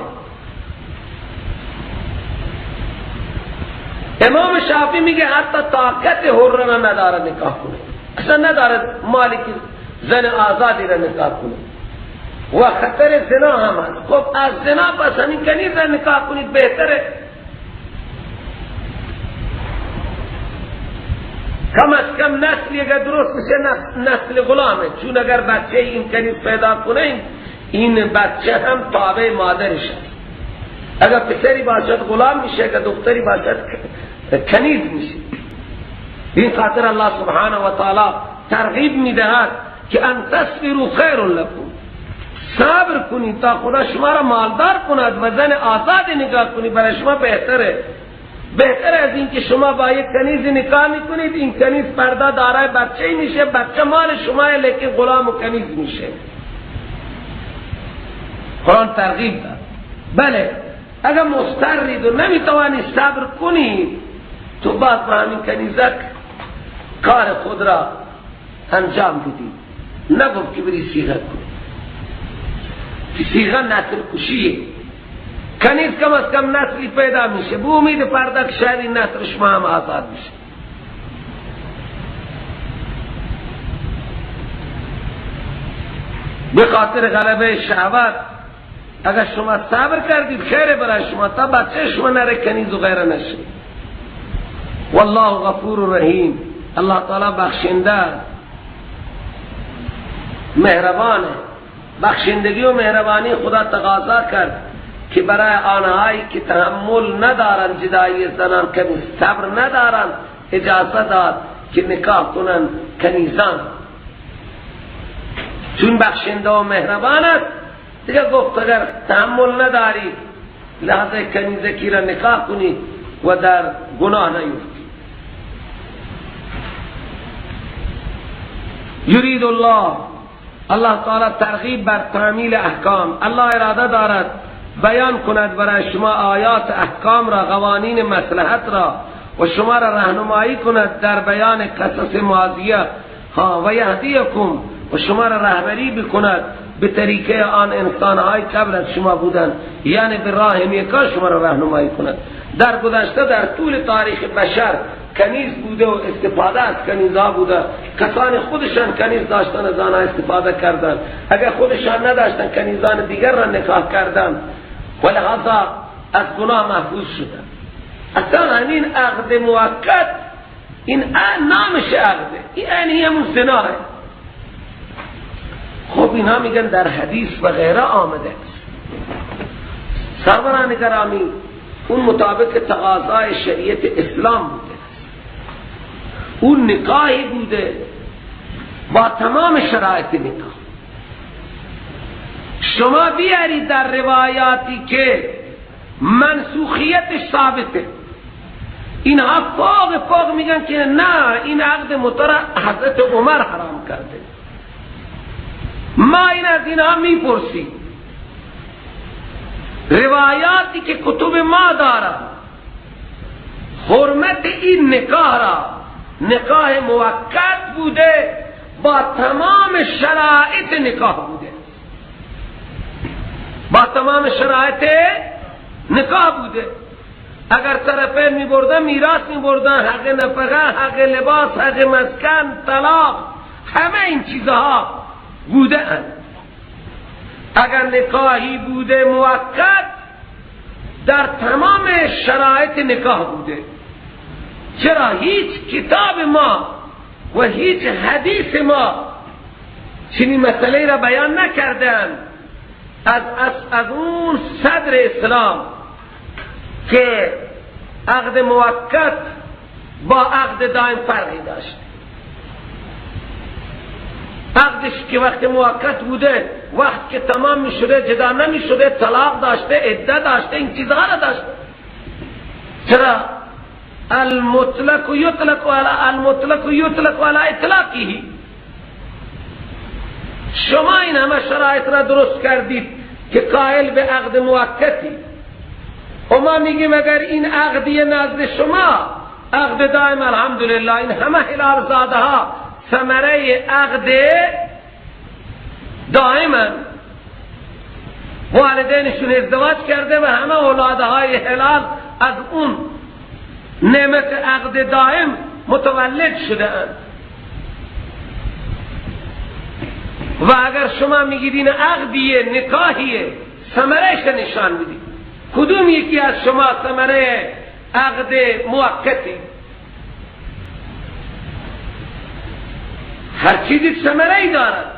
امام شافعی میگه حتی طاقت حره را نداره نکاح کنه، اصلا نداره مالی که زن آزادی را نکاح کنه و خطر زنا هم هست. خب از زنا پس همین کنیز را نکاح کنید بهتره. کم از کم نسلی اگر درست میشه نسل غلامه، چون اگر بچه این کنیز پیدا کنه این بچه هم تابع مادرش است. اگر پسری باشد غلام میشه، اگر دختری باشد کنیز میشه. این خاطر الله سبحانه و تعالی ترغیب میدهد که ان تصبروا خیر لکم، صبر کنید تا خدا شما را مالدار کند و زن آزاد نگاه کنید، برای شما بهتره. بهتر از این که شما با یک کنیز نکاح میکنید، این کنیز فردا دارای بچه میشه، بچه مال شما لیکن غلام و کنیز میشه. قرآن ترغیب داد. بله اگر مضطرید و نمیتوانی صبر کنید تو باز با همین کنیزک کار خود را انجام بدید. نگفت که بری صیغه کنید، صیغه نسل کشیه. کنیز کم از کم نسلی پیدا میشه، به امید فردا که شاید این نسل شما هم آزاد میشه. به خاطر غلبه شهوت اگر شما صبر کردید خیر برای شما، تا بچه شما نره کنیز و غیره نشه. والله غفور رحیم، الله تعالی بخشنده مهربانه. بخشندگی و مهربانی خدا تقاضا کرد که برای آنهایی که تحمل ندارند جدایی زنان، که صبر ندارند، اجازه داد که نکاح کنند کنیزان. چون بخشنده و مهربان است دیگه گفت اگر تحمل نداری لحظه کنیزکی را نکاح کنی و در گناه نیفتی. یرید الله، الله تعالی ترغیب بر تعمیل احکام، الله اراده دارد بیان کند برای شما آیات احکام را، قوانین مصلحت را، و شما را راهنمایی کند در بیان قصص ماضیه ها، و یهدیکم، و شما را رهبری بکند به طریقه آن انسانهای قبل از شما بودند، یعنی به راه نیکا شما را راهنمایی کند. در گذشته در طول تاریخ بشر کنیز بوده و استفاده از کنیزها بوده، کسان خودشان کنیز داشتن از آنها استفاده کردند، اگر خودشان نداشتن کنیزان دیگر را نکاح کردند و لهذا از گناه محفوظ شدند. اصلا همین عقد موقت، این نامش عقده، این همون زناه. خب اینها میگن در حدیث و غیره آمده است. سروران گرامی، اون مطابق تقاضای شریعت اسلام بوده، اون نکاحی بوده با تمام شرایط نکاح. شما بیارید در روایاتی که منسوخیتش ثابته. اینها فوق فوق میگن که نه، این عقد متعه را حضرت عمر حرام کرده. ما این از اینها میپرسیم، روایاتی که کتب ما دارن حرمت این نکاح را، نکاح موقت بوده با تمام شرایط نکاح بوده، با تمام شرایط نکاح بوده. اگر طرفین می بردن میراث می بردن، حق نفقه، حق لباس، حق مسکن، طلاق، همه این چیزها بوده اند. اگر نکاحی بوده موقت، در تمام شرایط نکاح بوده. چرا هیچ کتاب ما و هیچ حدیث ما چنین مسئله را بیان نکردن از اون صدر اسلام که عقد موقت با عقد دائم فرقی داشت. عقدش که وقت موقت بوده، وقت که تمام می شده جدا نمی شده، طلاق داشته، عده داشته، این چیزها را داشته. چرا المطلق یطلق علی المطلق یطلق علی اطلاقه؟ شما این همه شرایط را درست کردید که قائل به عقد موقتی، و ما میگیم اگر این عقدی نزد شما عقد دائم، الحمدلله این همه هلال زاده ها ثمره عقد دائما، والدینشون ازدواج کرده و همه اولادهای هلال از اون نعمت عقد دائم متولد شده اند. و اگر شما میگید این عقدیه، نکاحیه، ثمرهش نشان میدید، کدوم یکی از شما ثمره عقد موقتی؟ هر چیزی ثمره ای دارد.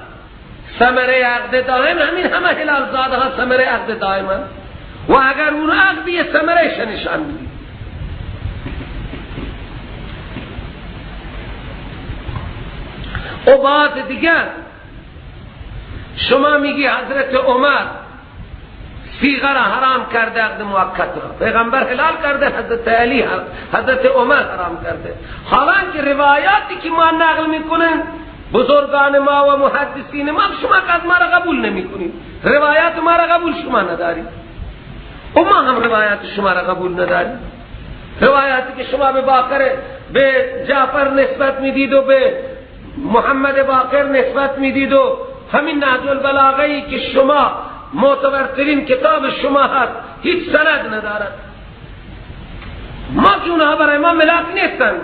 ثمره عقد دائم همین همه هلال زاده ها ثمره عقد دائم هست. و اگر اون عقدیه ثمرهش نشان میدید. و بعد دیگر شما میگی حضرت عمر صیغه را حرام کرده، عقد موقت را پیغمبر حلال کرده، حضرت علی حضرت عمر حرام کرده. حالانکه روایاتی که ما نقل میکنن بزرگان ما و محدثین ما، شما از ما را قبول نمیکنید، روایات ما را قبول شما ندارید و ما هم روایات شما را قبول نداریم. روایاتی که شما به باقر، به جعفر نسبت میدید و به محمد باقر نسبت میدید و همین نهج البلاغه که شما معتبرترین کتاب شما هست هیچ سند ندارد. ما که اونها برای ما ملاک نیستند.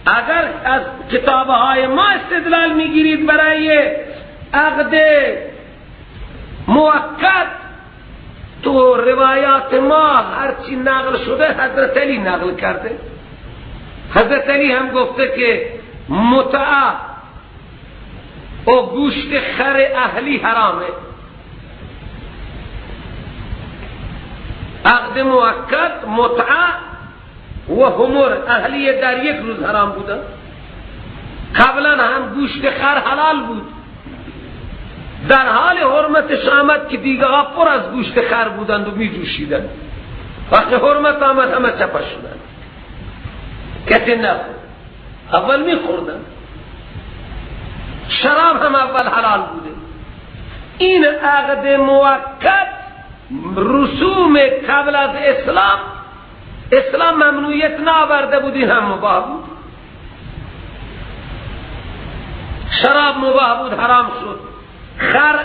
اگر از کتابهای ما استدلال میگیرید برای عقد موقت، تو روایات ما هرچی نقل شده حضرت علی نقل کرده. حضرت علی هم گفته که متعه و گوشت خر اهلی حرامه. عقد موقت، متعه و همر اهلی در یک روز حرام بودن. قبلا هم گوشت خر حلال بود، در حال حرمتش آمد که دیگه ها پر از گوشت خر بودند و می جوشیدند. وقتی حرمت آمد همه چپه شدند، کسی نخورد. اول می خوردن. شراب هم اول حلال بوده. این عقد موقت رسوم قبل از اسلام، اسلام ممنوعیت نآورده بود، این هم مباح بود. شراب مباح بود حرام شد، خر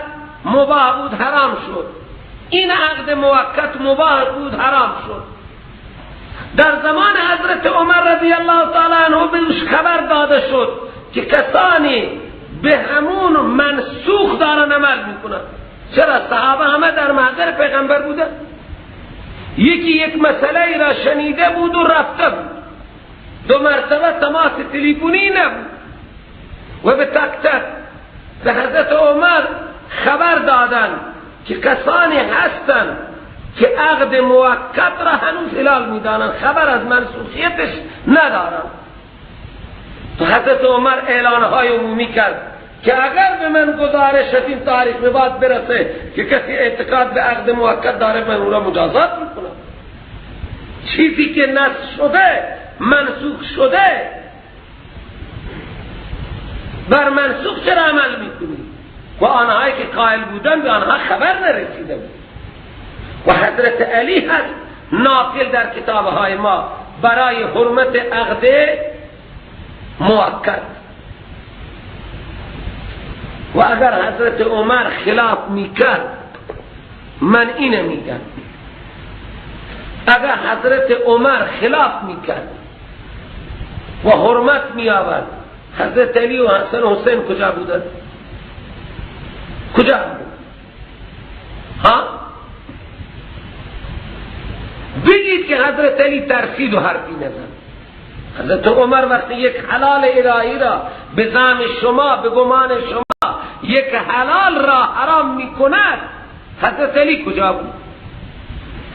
مباح بود حرام شد، این عقد موقت مباح بود حرام شد. در زمان حضرت عمر رضی الله تعالی عنه بهش خبر داده شد که کسانی به همون منسوخ دارن عمل میکنن. چرا؟ صحابه همه در محضر پیغمبر بودن، یکی یک مسئله ای را شنیده بود و رفته بود، دو مرتبه تماس تلفنی نبود و به تک تک به حضرت عمر خبر دادن که کسانی هستند که عقد موقت را هنوز حلال میدانند، خبر از منسوخیتش ندارند. تو حضرت عمر اعلانهای عمومی کرد که اگر به من گزارش از این تاریخ به بعد برسه که کسی اعتقاد به عقد موقت داره، من او را مجازات میکنم. چیزی که نسخ شده، منسوخ شده، بر منسوخ چرا عمل میکنی؟ و آنهایی که قائل بودن به آنها خبر نرسیده بود. و حضرت علی هست ناقل در کتابهای ما برای حرمت عقد موقت. و اگر حضرت عمر خلاف میکرد، من اینه میگم، اگر حضرت عمر خلاف میکرد و حرمت میآورد، حضرت علی و حسن و حسین کجا بودن؟ کجا بودن؟ ها؟ بگید که حضرت علی ترسید و حرفی نزد. حضرت عمر وقتی یک حلال الهی را به زعم شما، به گمان شما یک حلال را حرام میکند، حضرت علی کجا بود؟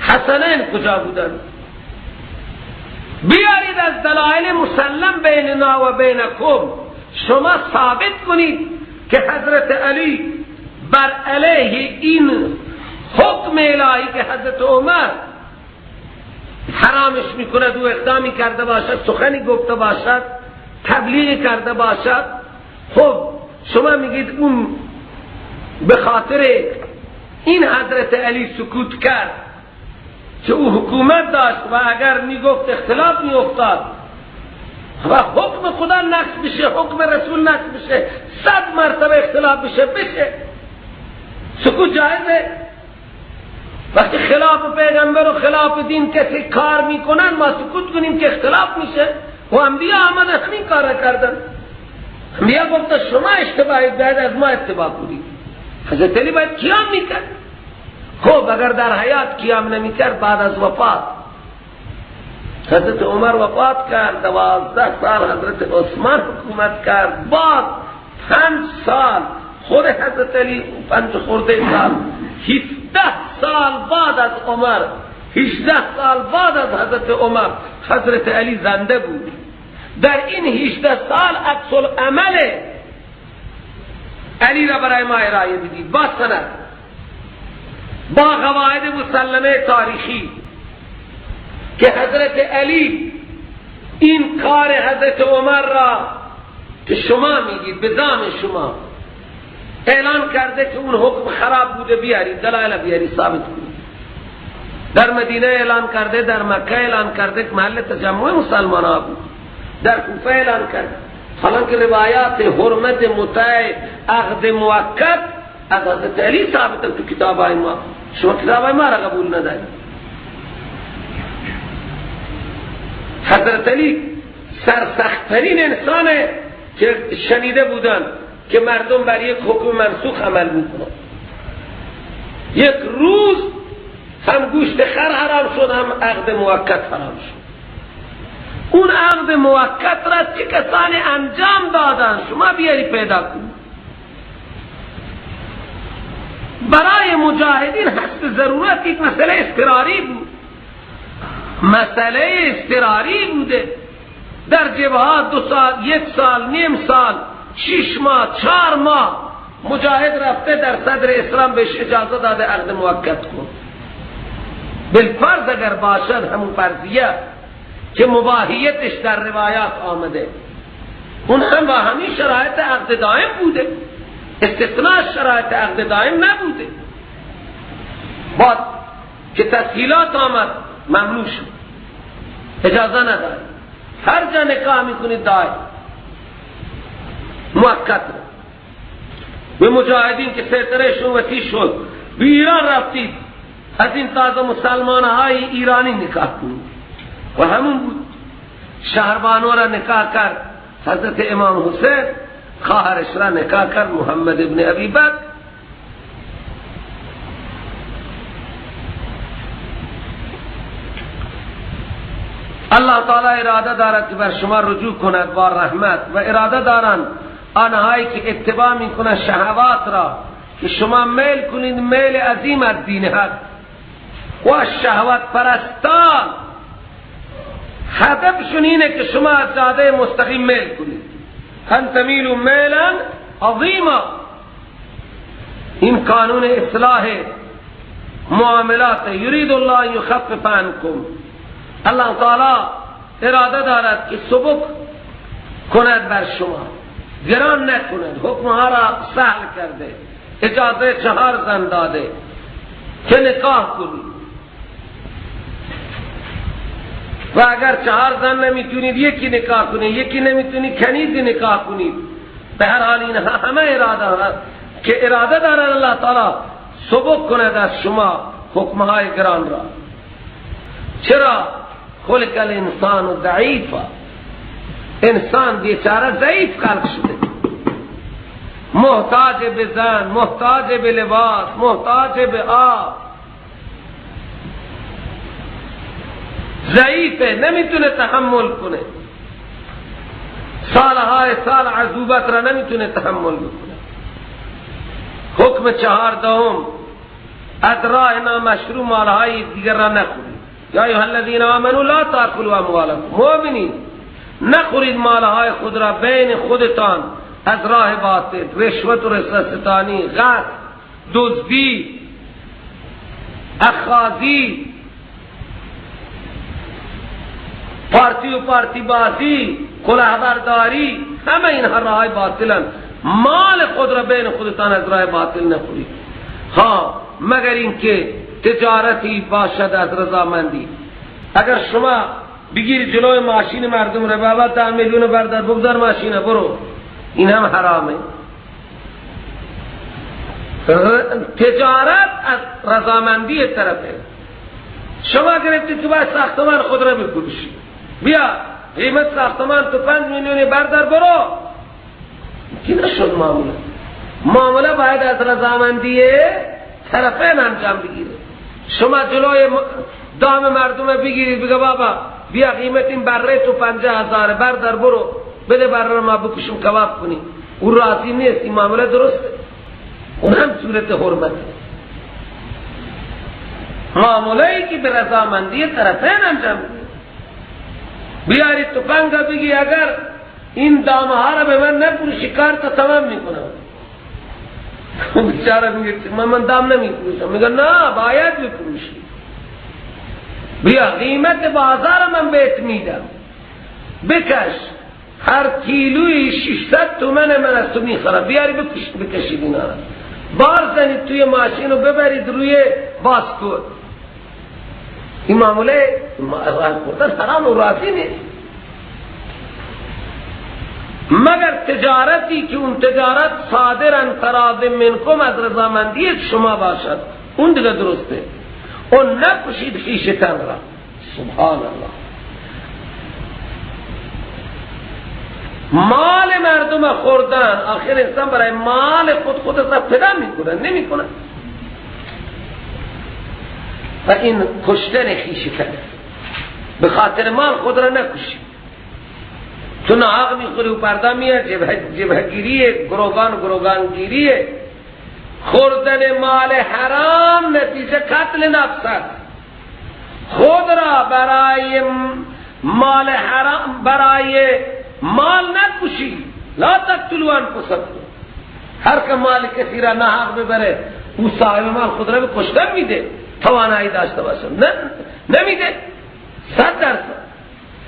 حسنین کجا بودن؟ بیارید از دلائل مسلم بیننا و بینکم شما ثابت کنید که حضرت علی بر علیه این حکم الهی که حضرت عمر حرامش میکند و اقدامی کرده باشد، سخنی گفته باشد، تبلیغ کرده باشد. خب شما میگید اون به خاطر این حضرت علی سکوت کرد که او حکومت داشت و اگر میگفت اختلاف میافتاد و حکم خدا نقض بشه، حکم رسول نقض بشه، 100 مرتبه اختلاف بشه، سکوت جایزه؟ وقتی خلاف پیغمبر و خلاف دین کسی کار میکنن ما سکوت کنیم که اختلاف میشه؟ و انبیا آمدن همین کار کردن. انبیا گفت شما اشتباهید، باید از ما اتباع کنید. حضرت علی باید قیام میکرد. خب اگر در حیات قیام نمیکرد، بعد از وفات حضرت عمر وفات کرد، 12 سال حضرت عثمان حکومت کرد، بعد 5 سال خود حضرت علی، 5 خورده سال، 17 سال بعد از عمر، 18 سال بعد از حضرت عمر حضرت علی زنده بود. در این 18 سال عکس العمل علی را برای ما ارائه بدید با سند، با قواعد مسلمه تاریخی که حضرت علی این کار حضرت عمر را که شما میگید به زعم شما اعلان کرده که اون حکم خراب بوده، بیارید دلایل، بیارید ثابت کنید. در مدینه اعلان کرده، در مکه اعلان کرده که محل تجمع مسلمان ها بود، در کوفه اعلان کرده. حالانکه روایات حرمت متع عقد موقت از حضرت علی ثابت تو کتاب های ما، شما کتاب های ما را قبول ندارید. حضرت علی سرسخت‌ترین انسانه که شنیده بودن که مردم بر یک حکم منسوخ عمل میکنن. یک روز هم گوشت خر حرام شد، هم عقد موقت حرام شد. اون عقد موقت را چه کسانی انجام دادن شما بیاری پیدا کنید. برای مجاهدین حسب ضرورت یک مسئله اضطراری بود، مسئله اضطراری بوده. در جبهات 2 سال، 1 سال، نیم سال، 6 ماه، 4 ماه مجاهد رفته در صدر اسلام بهش اجازه داده عقد موقت کن. بالفرض اگر باشد همون فرضیه که مباحیتش در روایات آمده، اون هم با همین شرایط عقد دائم بوده، استثناء شرایط عقد دائم نبوده. بعد که تسهیلات آمد ممنوع شد، اجازه نداره، هر جا نکاح میکنید دائم موقت. به مجاهدین که سیطرهشون وسیع شد، به ایران رفتید از این تازه مسلمان های ایرانی نکاح کنید. و همون بود، شهربانو را نکاح کرد حضرت امام حسین، خواهرش را نکاح کرد محمد ابن ابی بکر. الله تعالی اراده دارد که بر شما رجوع کند با رحمت، و اراده دارند آنهایی که اتباع میکنند شهوات را که شما میل کنید، میل عظیم از دین حق، و شهوت پرستان هدفشون اینه که شما از جاده مستقیم میل کنید. ان تمیلوا میلا عظیما. این قانون اصلاح معاملات. یرید الله یخفف عنکم، الله تعالی اراده دارد که سبک کند بر شما، گران نکند، حکمها را سهل کرده، اجازه 4 زن داده که نکاح کنید و اگر 4 زن نمیتونید یکی نکاح کنید، یکی نمیتونید کنیزی نکاح کنید. به هر حال اینها همه اراده که اراده دارد الله تعالی سبک کند از شما حکمهای گران را. چرا؟ خلق الانسان ضعیفا، انسان بیچاره ضعیف خلق شده، محتاج به زن، محتاج به لباس، محتاج به آب، ضعیفه، نمیتونه تحمل کنه، سالهای سال عذوبت را نمیتونه تحمل بکنه. حکم 14 از راه نامشروع مالهای دیگر را نخورید. یا ایها الذین آمنوا لا تاکلوا اموالکم، مؤمنین نخورید مالهای خود را بین خودتان از راه باطل، رشوت و رشوتستانی، غصب، دزدی، اخاذی، پارتی و پارتی بازی، کلاهبرداری، همه اینها راه باطلن. مال خود را بین خودتان از راه باطل نخورید، ها مگر اینکه تجارتی باشد از رضامندی. اگر شما بگیری جلوی ماشین مردم را، بابا 10 میلیون بردار بگذار ماشین برو، این هم حرامه. تجارت از رضامندی طرفه. شما گرفتی که باید ساختمان خود را بفروشی، بیا قیمت ساختمان تو 5 میلیون بردار برو، که نشد معامله. معامله باید از رضامندی طرفین انجام بگیره. شما جلوی دام مردم بگیرید بگه بابا بیا قیمت این بره تو 50,000 بردار برو بده بره ما بکشم کباب کنی، او راضی نیست، این معامله درسته؟ اون هم صورت حرمته. معامله ای که به رضامندی طرفین انجام بگیره. بیاری تفنگ بگی اگر این دامها را به من نفروشی کار تا تمام میکنم. بیچاره میگه من دام نمیفروشم، میگه نه باید بفروشی، بیا قیمت بازار من بهت میدم، بکش هر کیلوی 600 تومن من از تو میخرم، بیاری بکشید اینا را، بار زنید توی ماشین رو ببرید روی باسکور. این معامله خوردن حرام و راضی نیست، مگر تجارتی که اون تجارت صادرا تراض منکم از رضامندی شما باشد، اون دیگه درسته. اون نکشید خویشتن را. سبحان الله، مال مردم خوردن، آخر انسان برای مال خود خود را فدا میکنه، نمیکنه. و این کشتن خویشتن به خاطر مال خود را نکشید. تو ناحق میخوری و پرده میاد، جبهگیریه، گروگانگیریه. خوردن مال حرام نتیجه قتل نفس است. خود را برای مال حرام، برای مال نکشی. لا تقتلوا انفسکم. هر که مال کسی را ناحق ببره او صاحب مال خود را به کشتن میده، توانایی داشته باشه نه نمیده 100%.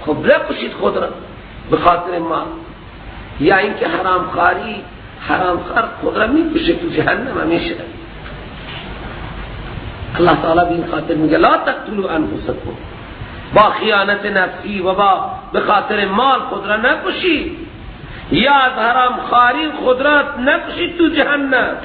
خب نکشید خود را به خاطر مال. یا اینکه حرامخواری، حرامخوار خود را میکشه تو جهنم همیشه. الله تعالی به این خاطر میگه لا تقتلوا انفسکم، با خیانت نفسی و با به خاطر مال خود را نکشید، یا از حرامخواری خود را نکشید تو جهنم.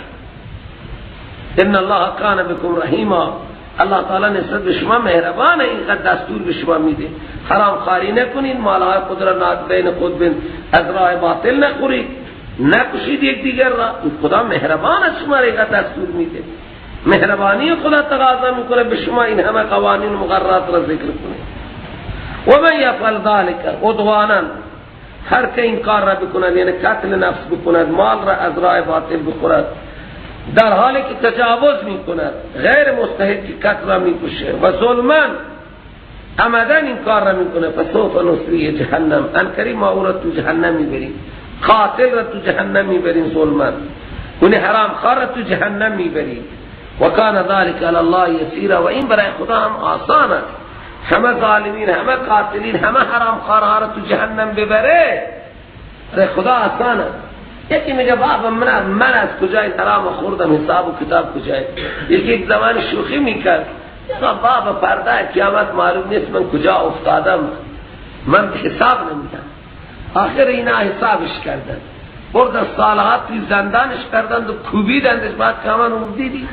ان الله کان بكم رحیما، الله تعالی نسبت به شما مهربانه، اینقدر دستور به شما میده حرامخواری نکنید، مالهای خود را بین خود بین از راه باطل نخورید، نکشید یکدیگر را. خدا مهربان است، شما را اینقدر دستور میده. مهربانی خدا تقاضا میکنه به شما این همه قوانین و مقررات را ذکر کنه. و من یفعل ذلک عدوانا، هر که این کار را بکند، یعنی قتل نفس بکند، مال را از راه باطل بخورد، در حالی که تجاوز میکند، غیر مستحق که قتل را میکشه و ظلما عمدن این کار را میکنه، فسوف نصلیه جهنم، عنقریب ما او را تو جهنم میبریم. قاتل را تو جهنم میبرین، ظلمن اون حرام خوار را تو جهنم میبرین. و کان ذلك علی الله یسیرا، و این برای خدا هم آسان است. همه ظالمین، همه قاتلین، همه حرام خوارها را تو جهنم ببره، برای خدا آسان است. یکی میگه بابا من از کجای حرام خوردم، حساب و کتاب کجای؟ یکی یک زمان شوخی میکرد، بابا فردا قیامت معلوم نیست من کجا افتادم، من حساب نمیدم. آخر اینا حسابش کردن، بردن سالها توی زندانش کردند و کوبیدندش. بعد که من اون دیدی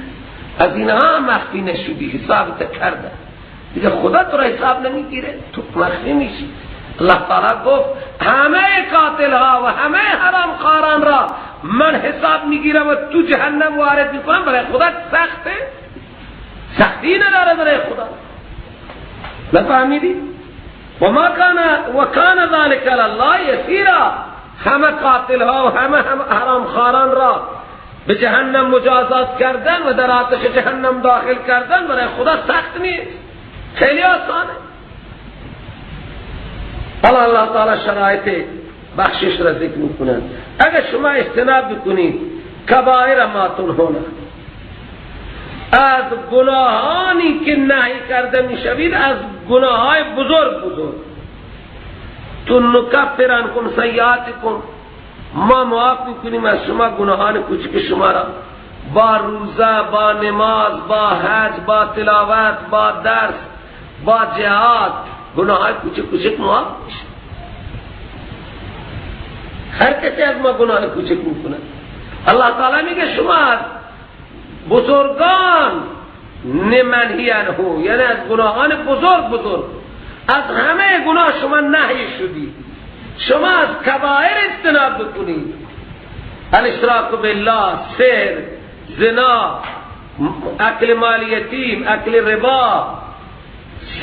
از اینها مخفی نشدی، حسابت کردن دیگه، خدا تو را حساب نمیگیره، تو مخفی میشی. الله تعالی گفت همه قاتل ها و همه حرام خواران را من حساب میگیرم و تو جهنم وارد میکنم. برای خدا سخته، سختی نداره برای خدا. نفهمیدی؟ و ما کان و کان ذلك علی الله یسیرا. همه قاتل ها و همه حرام خواران را به جهنم مجازات کردن و در آتش جهنم داخل کردن برای خدا سخت نیست، خیلی آسانه. حالا الله تعالی شرایط بخشش را ذکر میکنند. اگر شما اجتناب بکنید کبائر ما تنهون، از گناهانی که نهی کرده میشوید، از گناههای بزرگ بزرگ، تو نکفر عنکم سیئاتکم، ما معاف میکنیم از شما گناهان کوچک شما را، با روزه، با نماز، با حج، با تلاوت، با درس، با جهاد، گناههای کوچک کوچک معاف میشه. هر کسی از ما گناه کوچک میکنه. الله تعالی میگه شما از بزرگان نمنهی عنه، یعنی از گناهان بزرگ بزرگ، از همه گناه شما نهی شدید، شما از کبائر اجتناب بکنید. الاشراک بالله، سحر، زنا، اکل مال یتیم، اکل ربا،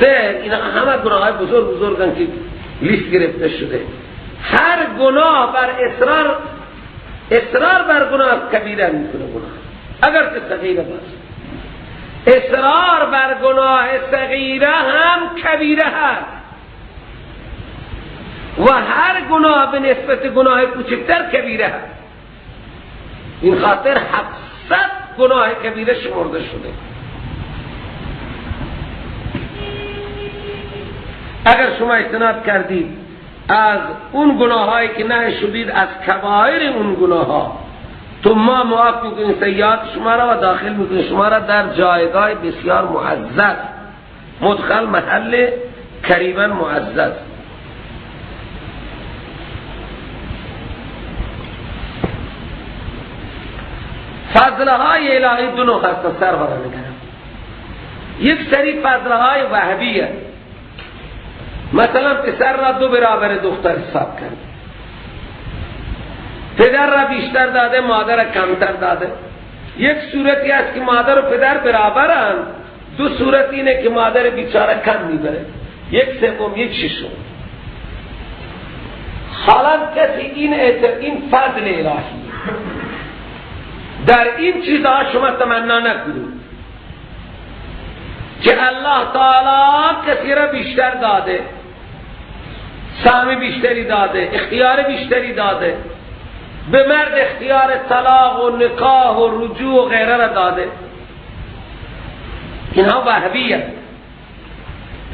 سحر، اینا همه گناه های بزرگ بزرگن که لیست گرفته شده. هر گناه بر اصرار بر گناه کبیره میکنه، گناه اگر که صغیره باشه، اصرار بر گناه صغیره هم کبیره هست و هر گناه به نسبت گناه کوچکتر کبیره هست. این خاطر 700 گناه کبیره شمرده شده. اگر شما اجتناب کردید از اون گناهایی که نهی شدید، از کبائر اون گناه ها، تو ما معاف میکنیم سیئات شما را و داخل میکنیم شما را در جایگاه بسیار معزز، مدخل محل کریما معزز. فضلهای الهی دو نوع هست، سر برا میگرم. یک سری فضلهای وهبیه، مثلا پسر را 2 برابر دختر حساب کرد، پدر را بیشتر داده، مادر را کمتر داده. یک صورتی است که مادر و پدر برابرند، دو صورت اینه که مادر بیچاره کم میبره، 1/3 1/6. حالا کسی این فضل الهی در این چیزها شما تمنا نکنید که الله تعالی کسی را بیشتر داده، سهم بیشتری داده، اختیار بیشتری داده، به مرد اختیار طلاق و نکاح و رجوع و غیره را داده. اینها وهبیه.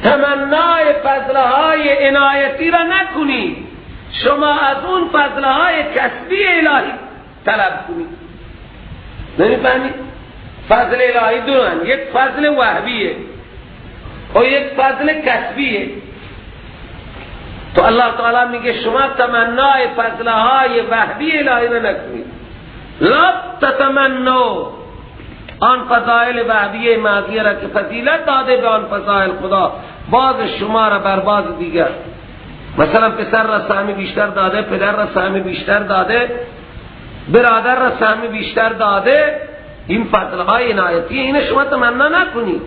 تمنای فضلهای عنایتی را نکنید، شما از اون فضلهای کسبی الهی طلب کنید. نمیفهمید؟ فضل الهی دو هن، یک فضل وهبیه و یک فضل کسبیه. تو الله تعالی میگه شما تمنای فضلهای وهبی الهی را نکنید. لا تتمنوا آن فضائل وهبیه ماضیه را که فضیلت داده به آن فضائل خدا، باز شما را بر باز دیگر. مثلا پسر را سهم بیشتر داده، پدر را سهم بیشتر داده، برادر را سهم بیشتر داده. این فضلهای عنایتی، اینه شما تمنا نکنید.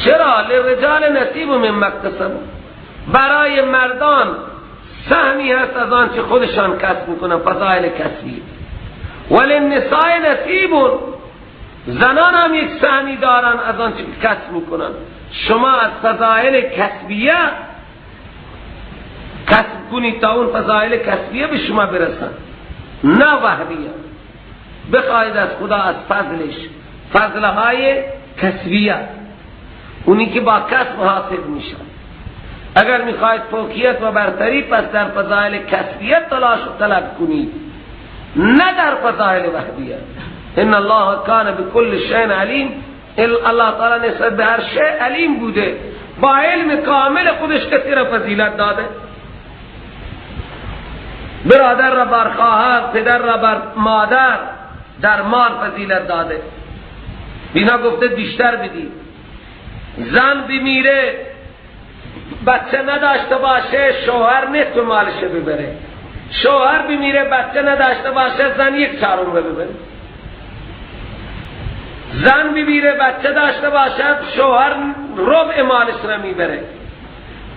چرا؟ للرجال نصیب من مکتسبوا، برای مردان سهمی هست از آن چه خودشان کسب میکنن، فضائل کسبی. وللنساء نصیب، زنان هم یک سهمی دارن از آن چه کسب میکنن. شما از فضائل کسبیه کسب کنید تا اون فضائل کسبیه به شما برسن، نه وهبیه. بخواهید از خدا از فضلش، فضلهای کسبیه، اونی که با کسب حاصل میشن. اگر میخواید فوقیت و برتری، پس در فضائل کسبیه تلاش و طلب کنید، نه در فضائل وهبیه. ان الله کان بكل شیء علیم. الله تعالی نسبت به هر شیء علیم بوده، با علم کامل خودش کسی را فضیلت داده. برادر را بر خواهر، پدر را بر مادر در مال فضیلت داده. بینا گفته بیشتر بدی. زن بمیره بچه نداشته باشه، شوهر نصف مالش ببره. شوهر بمیره بچه نداشته باشه، زن 1/4 ببره. زن بمیره بچه داشته باشد، شوهر ربع مالش را میبره.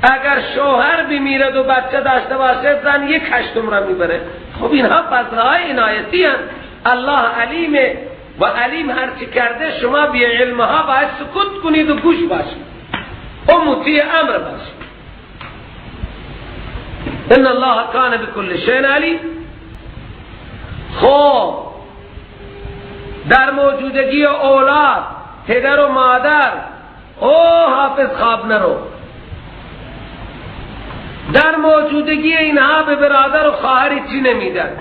اگر شوهر بمیره و بچه داشته باشه، زن 1/8 را میبره. خب اینها فضلهای عنایتی هستند. الله علیمه و علیم هرچی کرده، شما بی علمها باید سکوت کنید و گوش باشید و مطیع امر باشید. ان الله کان بكل شیء علیم. خب در موجودگی اولاد، پدر و مادر، او حافظ خواب نرو. در موجودگی اینها به برادر و خواهر چی نمیدن.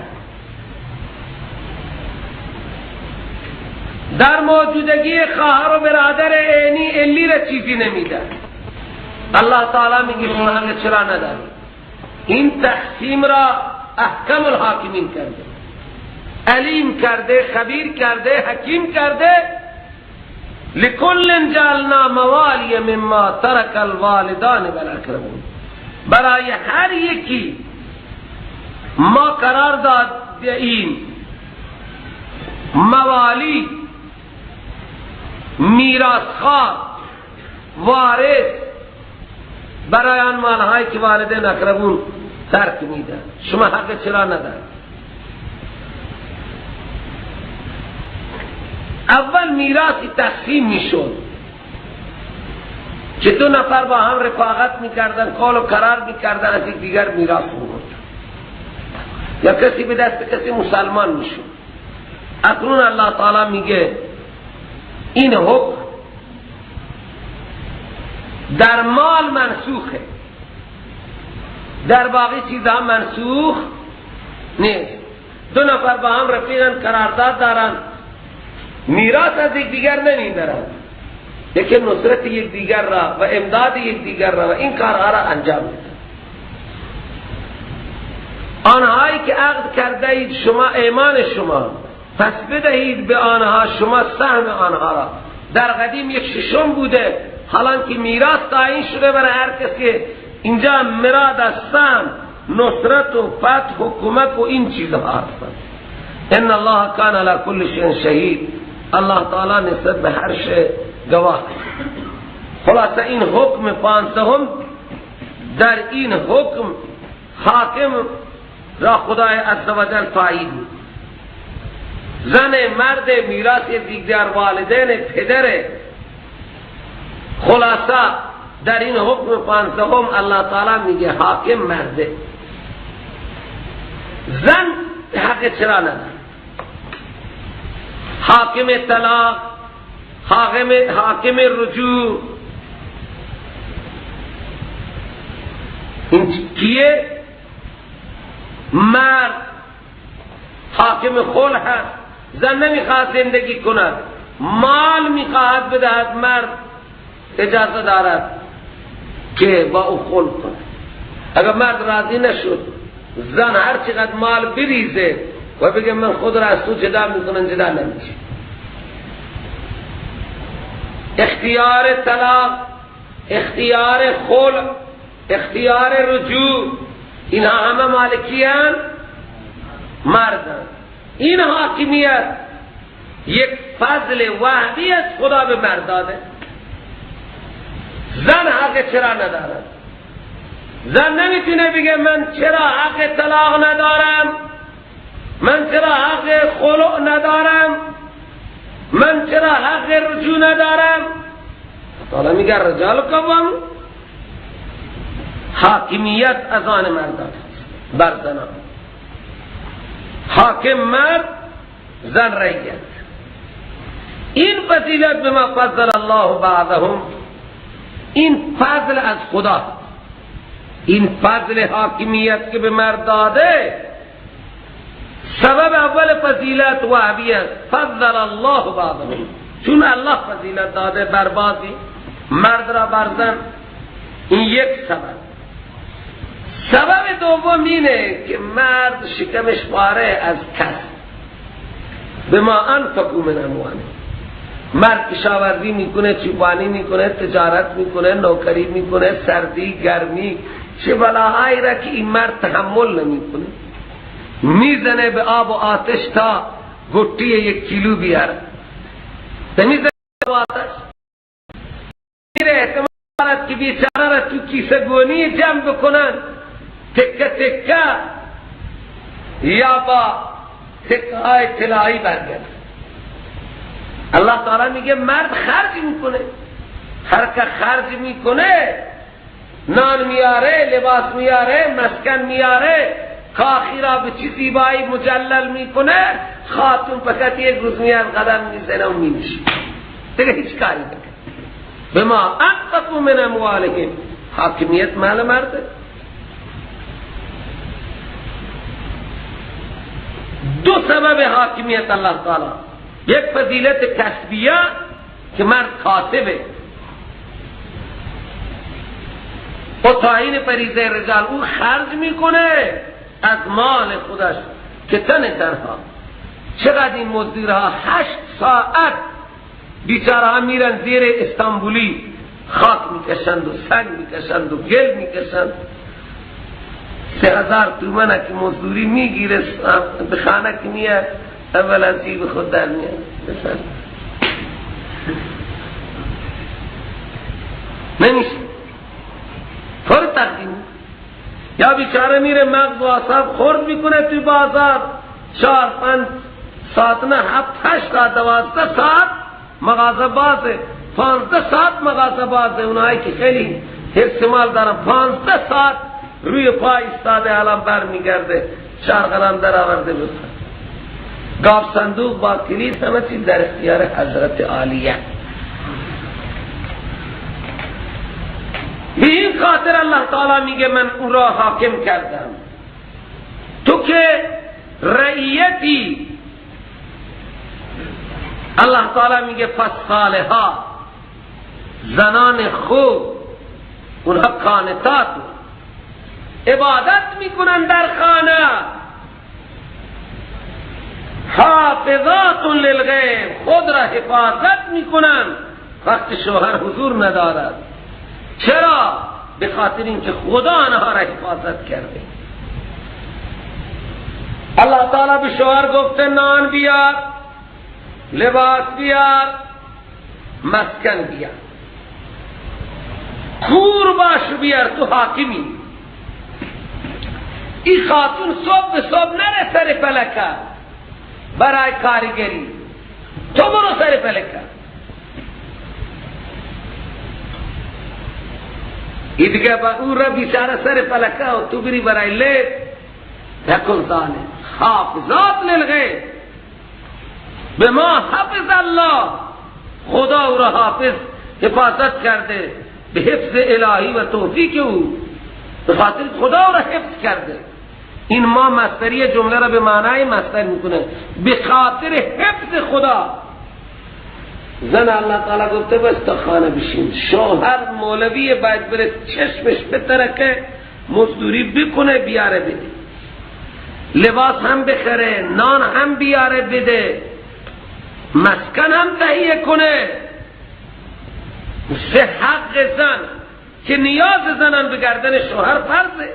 در موجودگی خواهر و برادر عینی علی را چیزی نمیدن. الله تعالی میگه شما حق چرا نداری؟ این تقسیم را احکم الحاکمین کرده، علیم کرده، خبیر کرده، حکیم کرده. لکل جعلنا موالی مما ترک الوالدان والاقربون. برای هر یکی ما قرار داد این موالی، میراثخوار، وارث، برای آن مالهایی که والدین اقربون ترک میدن. شما حق چرا ندارید؟ اول میراثی تقسیم میشد که دو نفر با هم رفاقت میکردن، قول و قرار میکردن، از یک دیگر میراث میبردن، یا کسی به دست کسی مسلمان میشد. اکنون الله تعالی میگه این حکم در مال منسوخه، در باقی چیزها منسوخ نیست. دو نفر با هم رفیقن، قرارداد دارن، میراث از یکدیگر نمیبرند، لیکن نصرت یکدیگر را و امداد یکدیگر را و این کارها را انجام میدن. آنهایی که عقد کرده اید شما، ایمان شما، پس بدهید به آنها شما سهم آنها را. در قدیم 1/6 بوده، حالا که میراث تعیین شده برای هر کس که اینجا مراد از سهم نصرت و فتح و کمک و این چیزها هستند. ان الله کان علی کل شیء شهید. الله تعالی نسبت به هر شیء گواه. خلاصه این حکم 15، در این حکم حاکم را خدای عزوجل تایید. زن، مرد، میراث دیگر، والدین، پدر. خلاصه در این حکم 15 الله تعالی میگه حاکم مرده، زن حق چرا نداره؟ حاکم طلاق، حاکم رجوع، این کیه؟ مرد. حاکم خلع هست، زن نمیخواهد زندگی کند، مال میخواهد بدهد، مرد اجازه دارد که با او خلع کند. اگر مرد راضی نشد، زن هر چقدر مال بریزه و بگه من خود را از تو جدا میکنم، جدا نمیشه. اختیار طلاق، اختیار خلع، اختیار رجوع، اینها همه مالکیان مردن. این حاکمیت یک فضل وحدی از خدا به مرد داده. زن حق چرا ندارد؟ زن نمیتونه بگه من چرا حق طلاق ندارم، من چرا حق خلع ندارم، من چرا حق رجوع ندارم. تعالی میگه رجال قوام، حاکمیت از آن مردان بر زنان، حاکم مرد، زن رعیت. این فضیلت بما فضل الله بعضهم، این فضل از خدا، این فضل حاکمیت که به مرد داده، سبب اول فضیلت وهبی است. فضل الله بعضهم، چون الله فضیلت داده بر بعضی، مرد را بر زن، این یک سبب. سبب دوم اینه که مرد شکمش پاره از کسب، بما انفقوا من اموالهم. مرد کشاورزی میکنه، چوپانی میکنه، تجارت میکنه، نوکری میکنه، سردی گرمی چه بلاهایی را که این مرد تحمل نمیکنه، میزنه به آب و آتش تا گٹی 1 کیلو بیاره، میزنه به آتش، میره احتمال که بیچاره را تو کیسه گونی جمع بکنن، تکه تکه یا با تکه های طلایی برگرد. الله تعالی میگه مرد خرج میکنه، هر که خرج میکنه، نان میاره، لباس میاره، مسکن میاره، کاخی را به چی زیبایی مجلل میکنه، خاتون فقط یک روز میاد قدم میزنه و مینشه، دیگه هیچ کاری نکنه. بما انفقوا من اموالهم، حاکمیت مال مرده. دو سبب حاکمیت الله تعالی، یک فضیلت کسبیه که مرد کاسبه و تعیین فریضه رجال، او خرج میکنه از مال خودش که تن تنها. چقدر این مزدورها 8 ساعت بیچاره ها میرن زیر استانبولی، خاک میکشند و سنگ میکشند و گل میکشند. 3000 تومنه که مزدوری میگیره، به خانه که میاد اول از جیب خود در میاد. نمیشه طور تقدیم. یا بیچاره میره مغز و اعصاب خورد میکنه توی بازار، 4 5 ساعت نه 7 8 ساعت 12 ساعت مغازه بازه، 15 ساعت مغازه بازه. اونایی که خیلی حرص مال دارن 15 ساعت روی پای ایستاده، الان بر میگرده 4 قلم در آورده بسن. گاف صندوق با کلید همه چیز در اختیار حضرت عالیه. به این خاطر الله تعالی میگه من او را حاکم کردم، تو که رعیتی. الله تعالی میگه فالصالحات، زنان خوب، اونها قانتات، عبادت میکنن در خانه، حافظات للغیب، خود را حفاظت میکنن وقت شوهر حضور ندارد. چرا؟ به خاطر اینکه خدا آنها را حفاظت کرده. الله تعالی به شوهر گفته نان بیار، لباس بیار، مسکن بیار، کور باش بیار، تو حاکمی. این خاتون صبح به صبح نره سر فلکه برای کارگری، تو برو سر فلکه. ای دیگه با او را بیچاره سر فلکه و تو بری برای لیت. نکن ظالم، حافظات للغیب به ما حفظ الله، خدا او را حافظ حفاظت کرده به حفظ الهی و توفیق او، به خاطر خدا او را حفظ کرده. این ما مصدری جمله را به معنای مصدر میکنه، به خاطر حفظ خدا. زن الله تعالی گفته بس تا خانه بشین، شوهر مولوی باید بره چشمش بترکه، مزدوری بکنه بیاره بده، لباس هم بخره، نان هم بیاره بده، مسکن هم تهیه کنه. سه حق زن که نیاز زنان به گردن شوهر فرضه.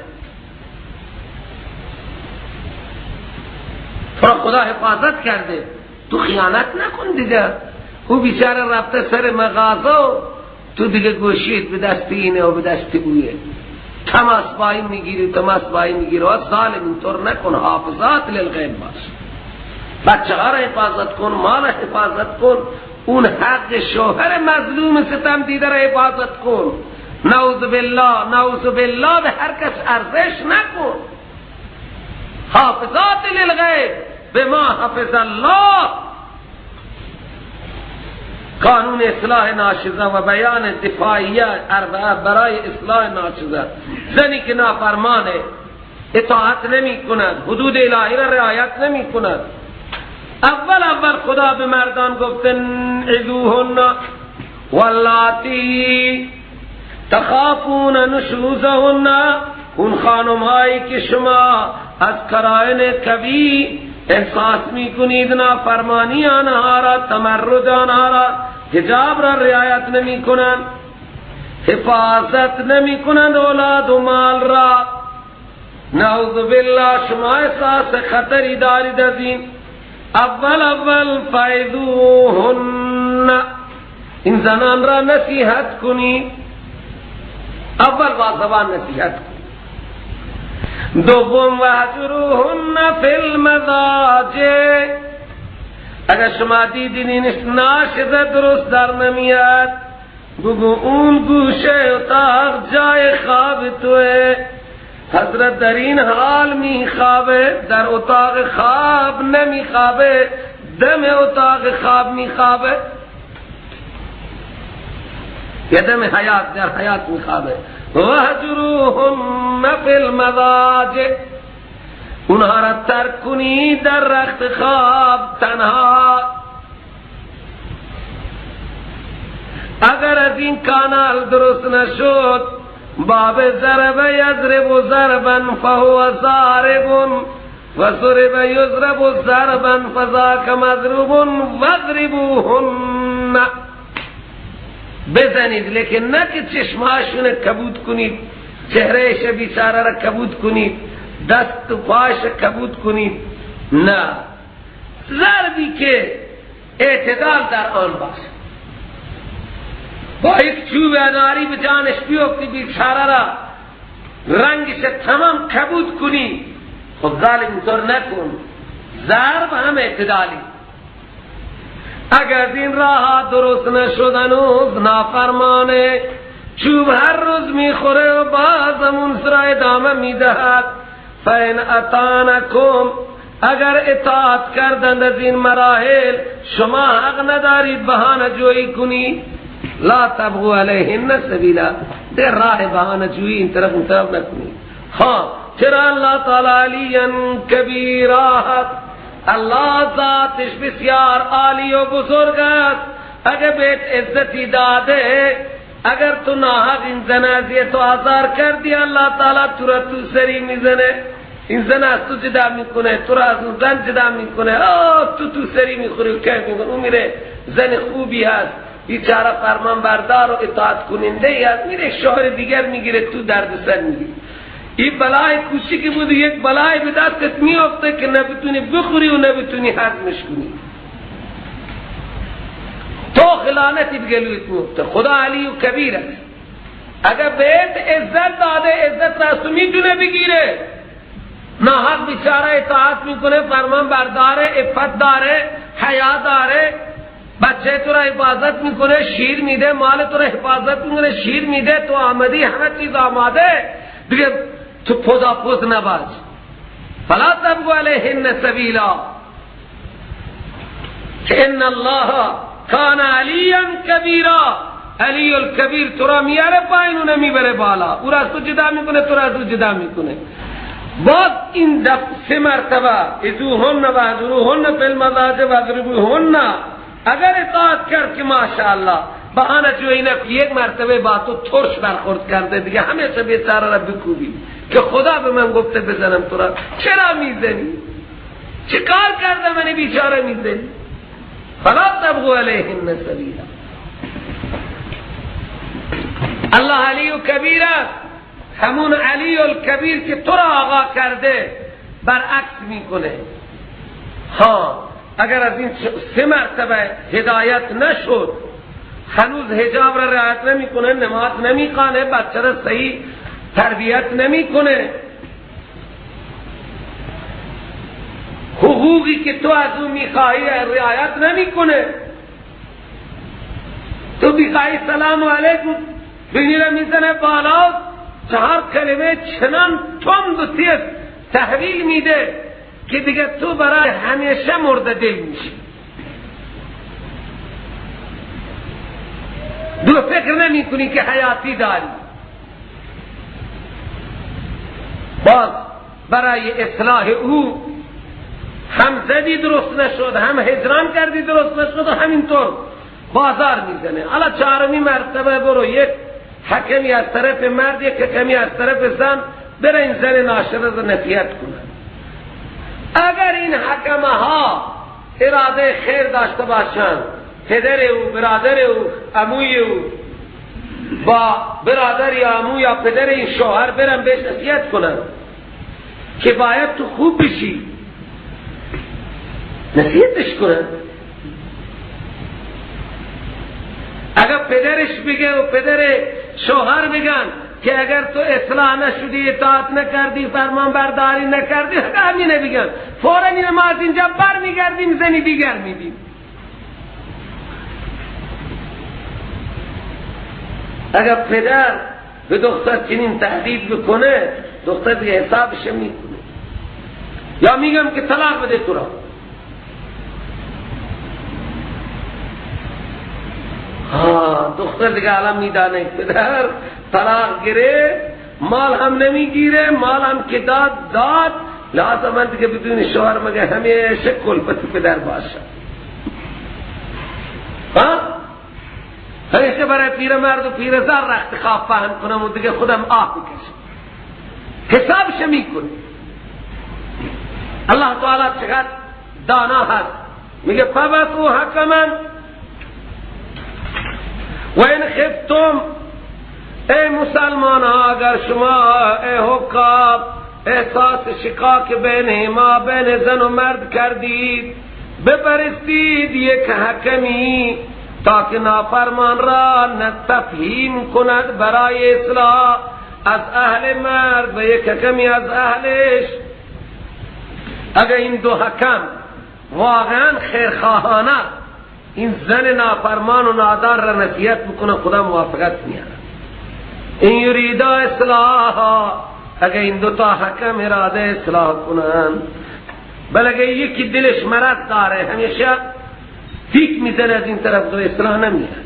تو خدا حفاظت کرده، تو خیانت نکن دیگه. او بیچاره رفته سر مغازه، تو دیگه گوشید به دست اینه و به دست اویه، تماس بایی میگیری، تماس بایی میگیری. و ظالم اینطور نکن، حافظات للغیب باش، بچه ها را حفاظت کن، مال را حفاظت کن، اون حق شوهر مظلوم ستم دیده را حفاظت کن. نعوذ بالله، نعوذ بالله، به هر کس ارزش نکن. حافظات للغیب به ما حفظ الله. قانون اصلاح ناشزه و بیان دفاعیه اربعه برای اصلاح ناشزه. زنی که نافرمانه، اطاعت نمی کند، حدود الهی را رعایت نمی کند، اول اول خدا به مردان گفته عظوهن واللاتی تخافون نشوزهن، اون خانم هایی که شما از قرائن قوی احساس می کنید نافرمانی آنها را، تمرد آنها را، حجاب را رعایت نمی کنند، حفاظت نمی کنند اولاد و مال را، نعوذ بالله شما احساس خطری دارید از این، اول اول فعظوهن، این زنان را نصیحت کنید، اول با زبان نصیحت کنید. دوم وهجروهن فی المضاجع، اگر شما دیدین این ناشزه درست در نمیاد، بگو اون گوشه اتاق جای خواب توه. حضرت در این حال می خوابه، در اتاق خواب نمی خوابه، دم اتاق خواب می خوابه، یا دم حیات، در حیات می خوابه. وهجروهن فی المضاجع، اونها را ترک کنی در رخت خواب تنها. اگر از این کانال درست نشد، باب ضرب یضرب ضربا فهو ضارب و ضرب یضرب ضربا فذاک مضروب واضربوهن. بزنید، لیکن نه که چشماشون کبود کنید، چهرهش بیچاره را کبود کنید، دست و پاش کبود کنید، نه، ضربی که اعتدال در آن باشه. با یک چوب اناری به جانش بیفتی بیچاره را رنگش تمام کبود کنی، خب ظالم اینطور نکن، ضرب هم اعتدالی. اگر این راه درست نشد هنوز نافرمانه، چوب هر روز میخوره و بازم اون سر ادامه میدهد. فإن اطعنکم، اگر اطاعت کردند از این مراحل، شما حق ندارید بهانه جویی کنی. لا تبغوا علیهن سبیلا، در راه بهانه جویی این طرف اون طرف نکنی. ها چرا اللہ تعالی علی کبیرا، الله ذاتش بسیار عالی و بزرگ است. اگر بهت عزتی داده، اگر تو ناحق این زن اذیت و آزار کردی، الله تعالی تو را تو سری میزنه، این زن از تو جدا میکنه، تو را از اون زن جدا میکنه، آه تو تو سری میخوری و کیف میکنه. اون میره زن خوبی هست، بیچاره فرمان بردار و اطاعت کننده ای هست، میره شوهر دیگر میگیره، تو دردسر میگیری. این بلای کوچیکی بود، یک بلای به دستت میافته که نه بتونی بخوری و نه بتونی هضمش کنی، تو خلانتی به گلویت میفته. خدا علی و کبیر است، اگر بهت عزت داده، عزت را تو میتونه بگیره. ناحق بیچاره اطاعت میکنه، فرمان برداره، عفت داره، حیا داره، بچه تو را حفاظت میکنه، شیر میده، مال تو را حفاظت میکنه، شیر میده، تو آمدی همه چیز آماده دیگه، تو پوزا پوز نباش. فلا تبغوا علیهن سبیلا ان الله کان علیا کبیرا. علی الکبیر تو را میاره پایین و نمیبره بالا، او را از تو جدا میکنه، تو را از تو جدا میکنه. باز این دفع سه مرتبه عظوهن واهجروهن فی المضاجع واضربوهن، اگر اطاعت کرد که ماشاءالله، بهانه جویی نکن. یک مرتبه با تو ترش برخورد کرده دیگه، همیشه بیچاره را بکوبی که خدا به من گفته بزنم تو را، چرا میزنی؟ چه کار کرده من بیچاره میزنی؟ فلا تبغوا علیهن سبیلا. الله علی و کبیر است، همون علی الکبیر که تو را آقا کرده برعکس میکنه. ها اگر از این سه مرتبه هدایت نشد، هنوز حجاب را رعایت نمیکنه، نماز نمیخوانه، بچه را صحیح تربیت نمیکنه، حقوقی که تو از او میخواهی رعایت نمیکنه، تو میخواهی سلام علیکم بینی را میزنه بالا، 4 کلمه چنان تند و تیز تحویل میده که دیگه تو برای همیشه مرده دل میشی. دو فکر نمی کنی که حیاتی داری. باز برای اصلاح او هم زدی درست نشد، هم هجران کردی درست نشد، و همینطور بازار میزنه. حالا 4 مرتبه برو یک حکمی از طرف مرد، یک حکمی از طرف زن، بره این زن ناشره رو نصیحت کنه. اگر این حکمه ها اراده خیر داشته باشند، پدر او، برادر او، عموی او با برادر یا عمو یا پدر این شوهر برن بهش نصیحت کنن که باید تو خوب بشی، نصیحتش کنن. اگر پدرش بگه و پدر شوهر بگن که اگر تو اصلاح نشدی، اطاعت نکردی، فرمان برداری نکردی، همینه بگن، فوراً این ما از اینجا بر میگردیم زنی دیگر میدیم. اگر پدر به دختر چنین تهدید بکنه، دختر دیگه حسابش میکنه، یا میگم که طلاق بده تو را. دختر دیگه الان میدانه پدر طلاق گرفت، مال هم نمیگیره، مال هم که داد داد، لازم من دیگه بدون شوهر مگه همیشه کلفت پدر باشه. ها همیشه برای پیرمرد و پیرزن رخت خواب فهم کنم و دیگه خودم آه بکشم. حسابش میکنه. الله تعالی چقدر دانا هست، میگه فبعثوا حکما و این خفتم، ای مسلمان ها اگر شما ای حکام احساس شقاق بین ما بین زن و مرد کردید، بفرستید یک حکمی تا که نافرمان را تفهیم کند برای اصلاح از اهل مرد و یک حکمی از اهلش. اگر این دو حکم واقعا خیرخواهانه این زن نافرمان و نادان را نصیحت بکنه، خدا موافقت میاره. این یریدا اصلاحا، اگر این دوتا حکم اراده اصلاح کنن، بل اگر یکی دلش مرض داره همیشه تیک میزنه از این طرف دو اصلاح نمیاره.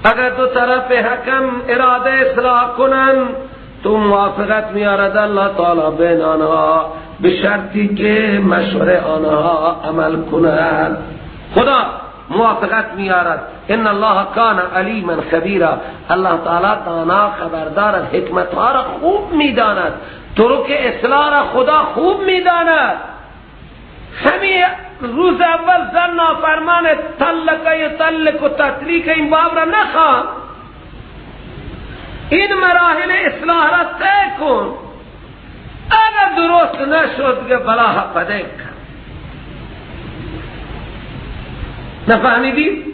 اگر دو طرف حکم اراده اصلاح کنن تو موافقت میارد الله تعالی بین آنها، به شرطی که مشوره آنها عمل کنند. خدا موافقت میارد. ان الله کان علیما خبیرا، الله تعالی دانا خبردار است، حکمت ها را خوب میداند، طرق اصلاح را خدا خوب میداند. همین روز اول زن نافرمان طلق یطلق و تطلیق این باب را نخواه، این مراحل اصلاح را طی کن. اگر درست نشد که بلا پدک. نفهمیدی؟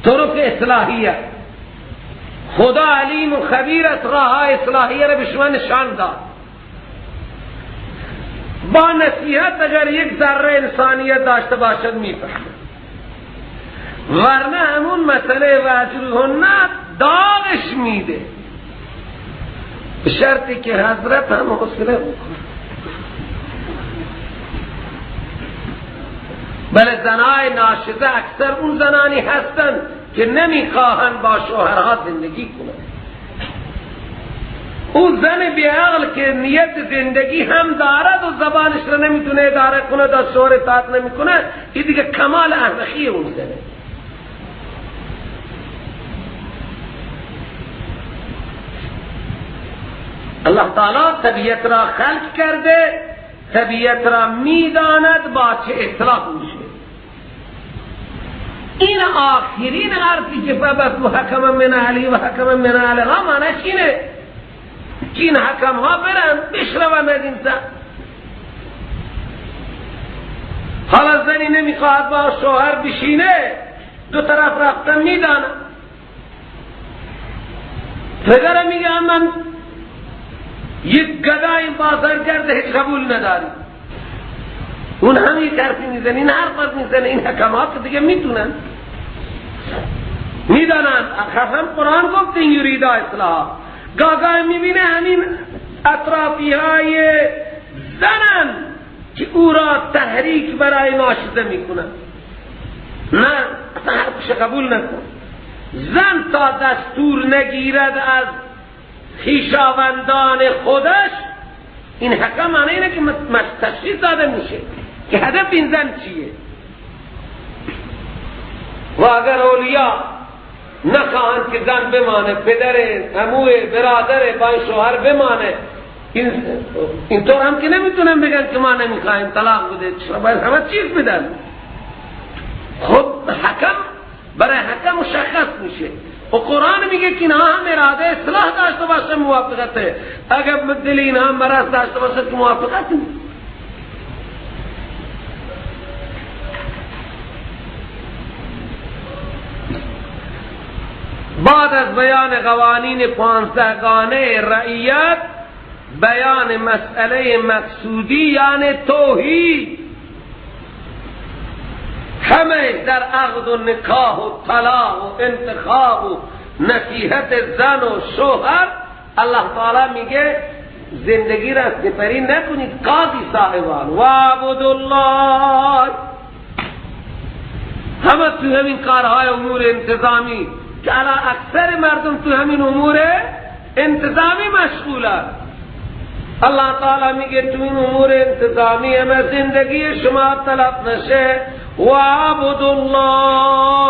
طرق اصلاحیه خدا علیم و خبیر است، راه اصلاحیه را به شما نشان داد. با نصیحت اگر یک ذره انسانیت داشته باشد میفهمه، ورنه همون مسئله واجرهن داغش میده، به شرطی که حضرت هم حوصله بکنه. بله زنای ناشزه اکثر اون زنانی هستند که نمیخواهند با شوهرها زندگی کنند. اون زن بیعقل که نیت زندگی هم دارد و زبانش را نمیتونه اداره کنه، دا شوهر اطاعت نمیکنه، این دیگه کمال احمقی اون زنه. الله تعالی طبیعت را خلق کرده، طبیعت را میداند با چه اصلاح میشه. این آخرین حرفی که فبعثوا حکما من اهله و حکما من اهلها معنیش اینه که این حکم ها برن بشنون از این زن. حالا زنی نمیخواهد با شوهر بشینه، دو طرف رفتن میدانم. پدرم میگه من یک گدای بازار کرده هیچ قبول نداری، اون هم یک حرفی میزنه، این حرف میزنه، این حکمات دیگه میدونن. میدانند، هم قرآن گفت این یریدا اصلاح. گاگاه میبینه همین اطرافی های زنن که او را تحریک برای ناشزه میکنن. نه، اصلا حرفش قبول نکن. زن تا دستور نگیرد از خویشاوندان خودش، این حقا معنی اینه که تشخیص داده میشه که هدف این زن چیه. و اگر اولیا نخواهند که زن بمانه، پدر، عموی، برادر با این شوهر بمانه، اینطور هم که نمیتونن بگن که ما نمیخوایم طلاق بده، چرا باید همه چیز بدن؟ خب حکم برای حکم مشخص میشه و قرآن میگه که اینها هم اراده اصلاح داشته باشه موافقته، اگر دل اینها مرض داشته باشه که موافقت نیست. بعد از بیان قوانین 15 گانه رعیت، بیان مسئله مقصودی یعنی توحید، همه در عقد و نکاح و طلاق و انتخاب و نصیحت زن و شوهر الله تعالی میگه زندگی را سپری نکنید قاضی صاحبان، وعبد الله. همه تو همین کارهای امور انتظامی که الان اکثر مردم تو همین امور انتظامی مشغولند، الله تعالی میگه تو این امور انتظامی همه زندگی شما طلب نشه. وعبد الله،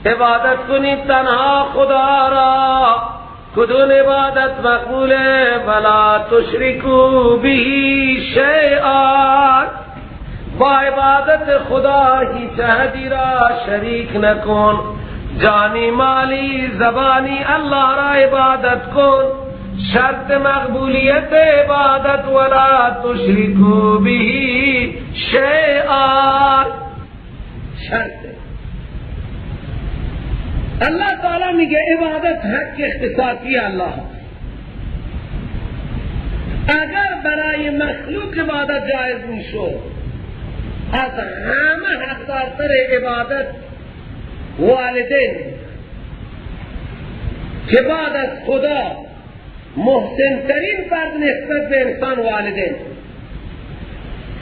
عبادت کنید تنها خدا را، کدون عبادت مقبوله؟ ولا تشرکو به شیئا، با عبادت خدا هیچ احدی را شریک نکن، جانی مالی زبانی الله را عبادت کن. شرط مقبولیت عبادت ولا تشرکو به شیئا، شرط. الله تعالی میگه عبادت حق اختصاصی الله. اگر برای مخلوق عبادت جایز میشد، از همه حقدارتر عبادت والدین که بعد از خدا محسن ترین فرد نسبت به انسان والدین.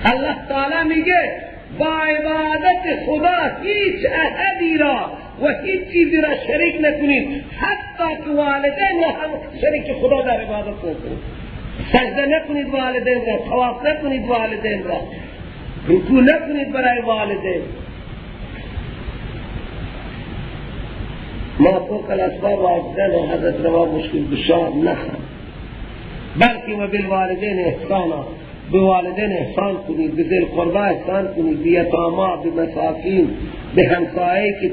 الله تعالی میگه با عبادت خدا هیچ احدی را و هیچ چیزی را شریک نکنید، حتی که والدین را هم شریک خدا در عبادت نکنید. سجده نکنید والدین را، طواف نکنید والدین را، رکوع نکنید برای والدین. ما فوق الاسباب والدین و حضرت روا مشکل گشا نخواه، بلکه و بالوالدین احسانا، به والدین احسان کنید، به ذی القربا احسان کنید، به یتاما، به مساکین، به همسایه که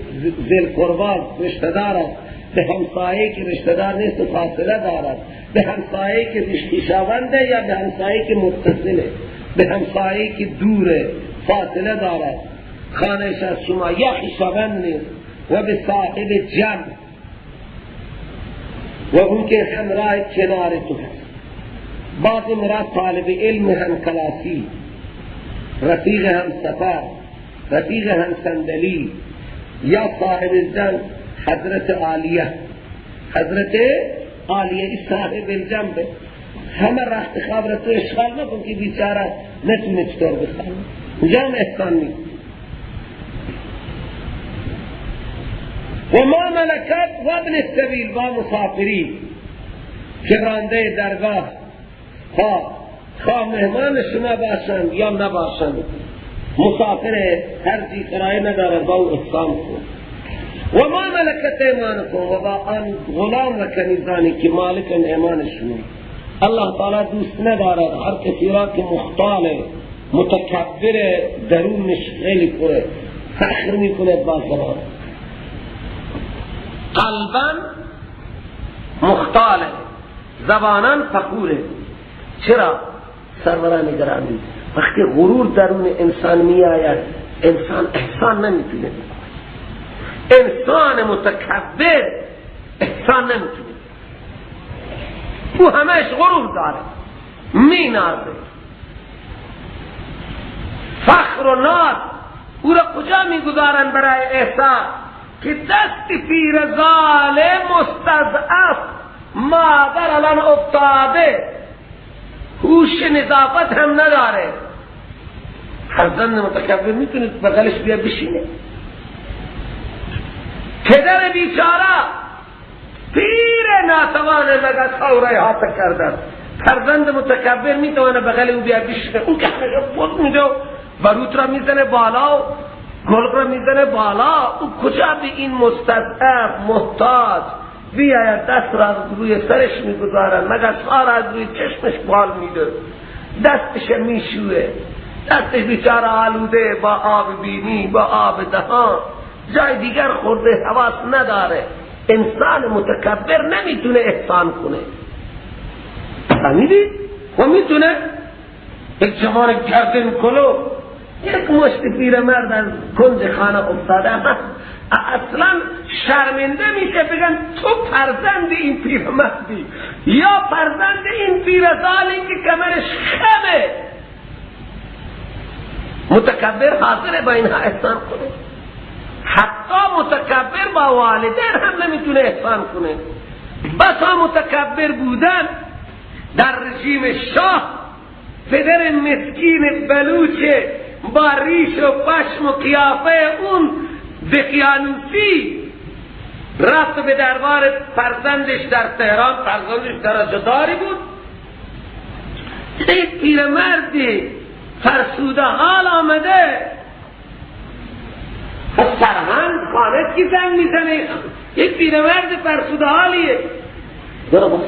ذی القربا رشته دار است، به همسایه که رشته دار نیست و فاصله دارد، به همسایه که خویشاونده یا به همسایه که متصله، به همسایه که دوره فاصله دارد خانهش از شما یا خویشاوند نیست، و به صاحب جنب و اون که همراه کنار تو هست. بعضی مراد طالب علم هم کلاسی، رفیق هم سفر، رفیق هم صندلی، یا صاحب الجنب حضرت عالیه، حضرت عالیه صاحب الجنب. همه رخت خواب را تو اشغال نکن که بیچاره نتونه چطور بخوابه، اونجا هم احسان نیست. و ما ملکت و ابن السبیل، با مسافری که رانده درگاه خواه مهمان شما باشند یا نباشند، مسافر هر چی کرایه ندارد با او احسان کن. و ما ملکت ایمانکم، و با آن غلام و کنیزانی که مالک ایمان شما. الله تعالی دوست ندارد هر کسی را که مختال متکبر درونش خیلی پره، فخر میکند با زبان، قلبا مختاله، زبانان فخوره. چرا؟ سروران گرامی، وقتی غرور درون انسان می آید انسان احسان نمیتونه. انسان متکبر احسان نمیتونه، او همش غرور داره، می نازه، فخر و ناز. او را کجا میگذارن برای احسان؟ که دست پیرزال مستضعف مادر الان افتاده، هوش نظافت هم نداره، فرزند متکبر میتونه بغلش بیا بشینه؟ پدر بیچاره پیر ناتوان مگس ها را احاطه کردن، فرزند متکبر میتونه بغل او بیا بشینه؟ اون که خود میده باروت را میزنه بالا و گل را میزنه بالا، او کجا به این مستضعف محتاج بیاید دست را روی سرش میگذارن، مگس ها را از روی چشمش بال میده، دستش میشوه، دستش بیچاره آلوده با آب بینی با آب دهان، جای دیگر خورده، حواس نداره. انسان متکبر نمیتونه احسان کنه، فهمیدی؟ و میتونه یک جوان گردن کلو، یک مشت پیرمرد از کنج خانه افتاده، اصلا شرمنده میشه بگن تو فرزند این پیرمردی یا فرزند این پیرزالی که کمرش خمه. متکبر حاضره با اینها احسان کنه؟ حتی متکبر با والدین هم نمیتونه احسان کنه. بسا متکبر بودن در رژیم شاه، پدر مسکین بلوچ با ریش و پشم و قیافه اون دقیانوسی رفت به دربار فرزندش در تهران، فرزندش درجه داری بود، یک پیرمردی فرسوده حال آمده، سرهنگ خانه کی زنگ میزنه؟ یک پیرمرد فرسوده حالیه، داره باز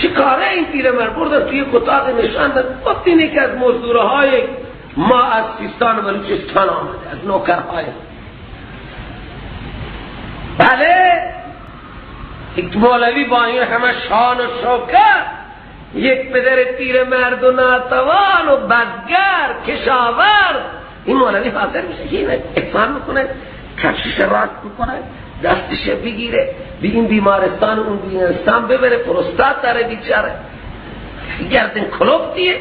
چه کاره این پیرمرد؟ بردن توی اتاق نشان داد، گفت این یکی از مزدورهای ما از سیستان و بلوچستان آمده، از نوکرهای. بله، یک مولوی با این همه شان و شوکت، یک پدر پیرمرد و ناتوان و بزگر کشاورز، این مولوی حاضر میشه که این احسان میکنه، کفشش راست میکنه، دستش بگیره به این بیمارستان و اون بیمارستان ببره، پروستات داره بیچاره، گردن کلوفتیه.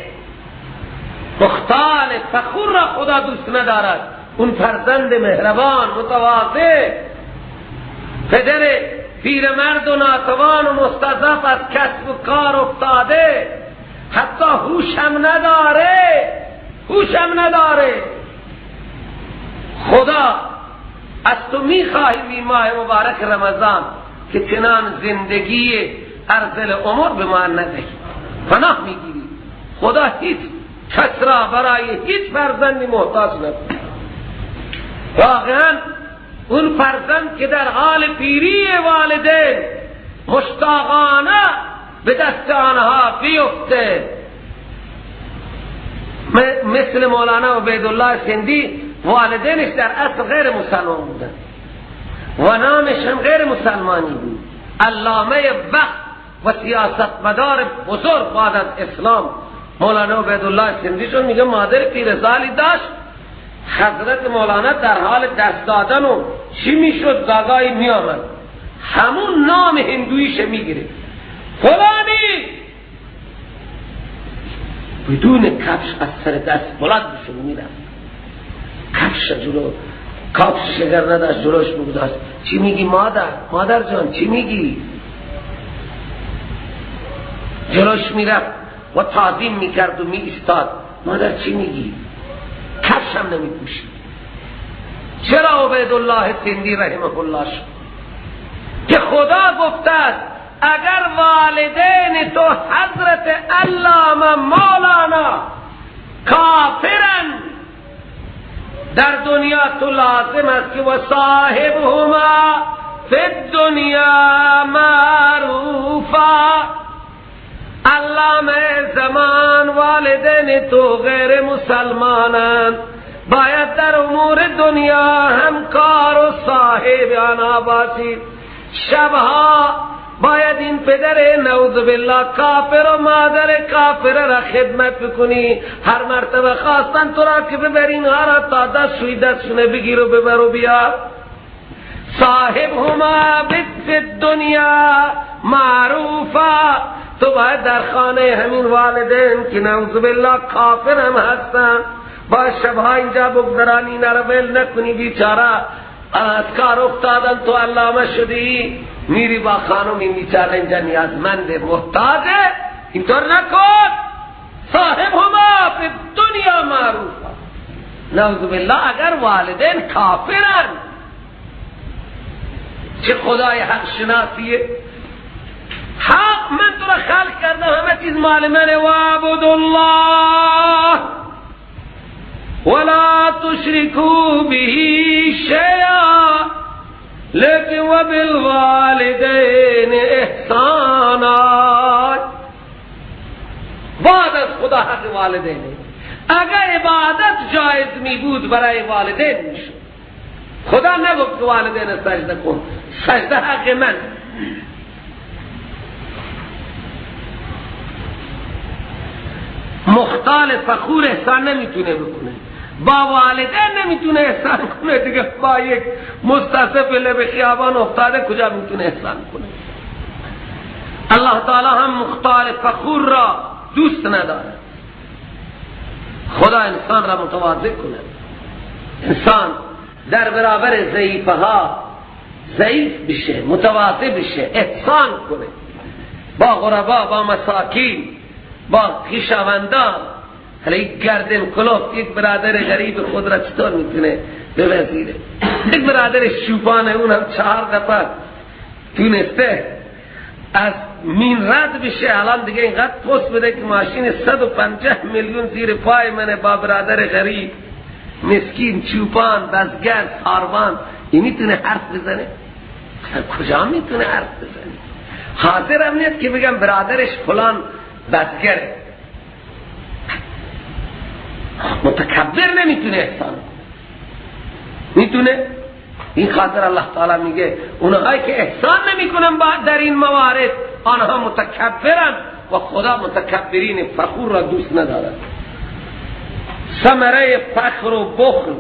مختال فخور را خدا دوست ندارد. اون فرزند مهربان متواضع، پدر پیرمرد و ناتوان و مستضعف از کسب و کار افتاده، حتی هوش هم نداره، هوش هم نداره. خدا از تو میخواهیم این ماه مبارک رمضان که چنان زندگی ارذل عمر به ما ندهی، پناه میگیری. خدا هیچ کس را برای هیچ فرزندی محتاج نکنه. واقعا اون فرزند که در حال پیری والدین مشتاقانه به دست آنها بیفته، مثل مولانا عبیدالله سندی، والدینش در اصل غیر مسلمان بودن و نامش هم غیر مسلمانی بود. علامه وقت و سیاستمدار بزرگ بعد از اسلام مولانا عبیدالله سندی شون میگه مادر پیرزالی داشت، حضرت مولانا در حال دست دادن و چی میشد گاگایی میآمد، همون نام هندویش میگیره، فلانی، بدون کفش از سر دست بلند میشد میرفت، کفش جلو، کفش اگر نداشت جلوش میگذاشت. چی میگی مادر؟ مادر جان چی میگی؟ جلوش میرفت و تعظیم میکرد و میایستاد. مادر چی میگی؟ کفش هم نمیپوشید. چرا عبیدالله سندی رحمه الله شد که خدا گفته است اگر والدین تو حضرت علامه مولانا کافرن در دنیا تو لازم است که و صاحبهما فی الدنیا معروفا. علامه زمان والدین تو غیر مسلمانند، باید در امور دنیا همکار و صاحب آنها باشید. شبها باید این پدر نعوذ بالله کافر و مادر کافر را خدمت بکنی. هر مرتبه خواستن تو را که ببرین ها را تا دست شوی دستشونه بگیر و ببر و بیا. صاحب هما فی الدنیا معروفا. تو باید در خانه همین والدین که نعوذ بالله کافر هم هستن با شبها اینجا بگذرانی، نرو ول نکنی بیچاره. از کار افتادن، تو علامه شدی میری با خانم این بیچاره اینجا نیازمنده محتاجه، اینطور نکن. صاحب هما فی دنیا معروف. نعوذ بالله اگر والدین کافرن، چه خدای حق شناسیه؟ حق من تو را خلق کردم، همه چیز مال منه. وعبد الله ولا تشرکوا به شیئا، لیکن وبالوالدین احسانا. بعد از خدا حق والدین. اگر عبادت جایز می بود برای والدین میشد. خدا نگفت که والدین سجده کن، سجده حق من. مختال فخور احسان نمیتونه بکنه، با والدین نمیتونه احسان کنه، دیگه با یک مستصف لب خیابان افتاده کجا میتونه احسان کنه؟ الله تعالی هم مختال فخور را دوست نداره. خدا انسان را متواضع کنه، انسان در برابر ضعیفه ها ضعیف بشه، متواضع بشه، احسان کنه با غربا، با مساکین، با خویشاوندان. حالا یک گردن کلفت یک برادر غریب خود را چطور میتونه بپذیره؟ یک برادر شوپانه، اون هم 4 دفعه تونسته از مین رد بشه، الان دیگه اینقدر پست بده که ماشین 150 میلیون زیر پای منه. با برادر غریب مسکین چوپان بزگر ساروان این میتونه حرف بزنه؟ کجا میتونه حرف بزنه؟ حاضر هم نیست که بگم برادرش فلان بزگره. متکبر نمیتونه احسان میتونه. این خاطر الله تعالی میگه اونهایی که احسان نمیکنن در این موارد آنها متکبرن و خدا متکبرین فخور را دوست ندارد. ثمره فخر و بخل،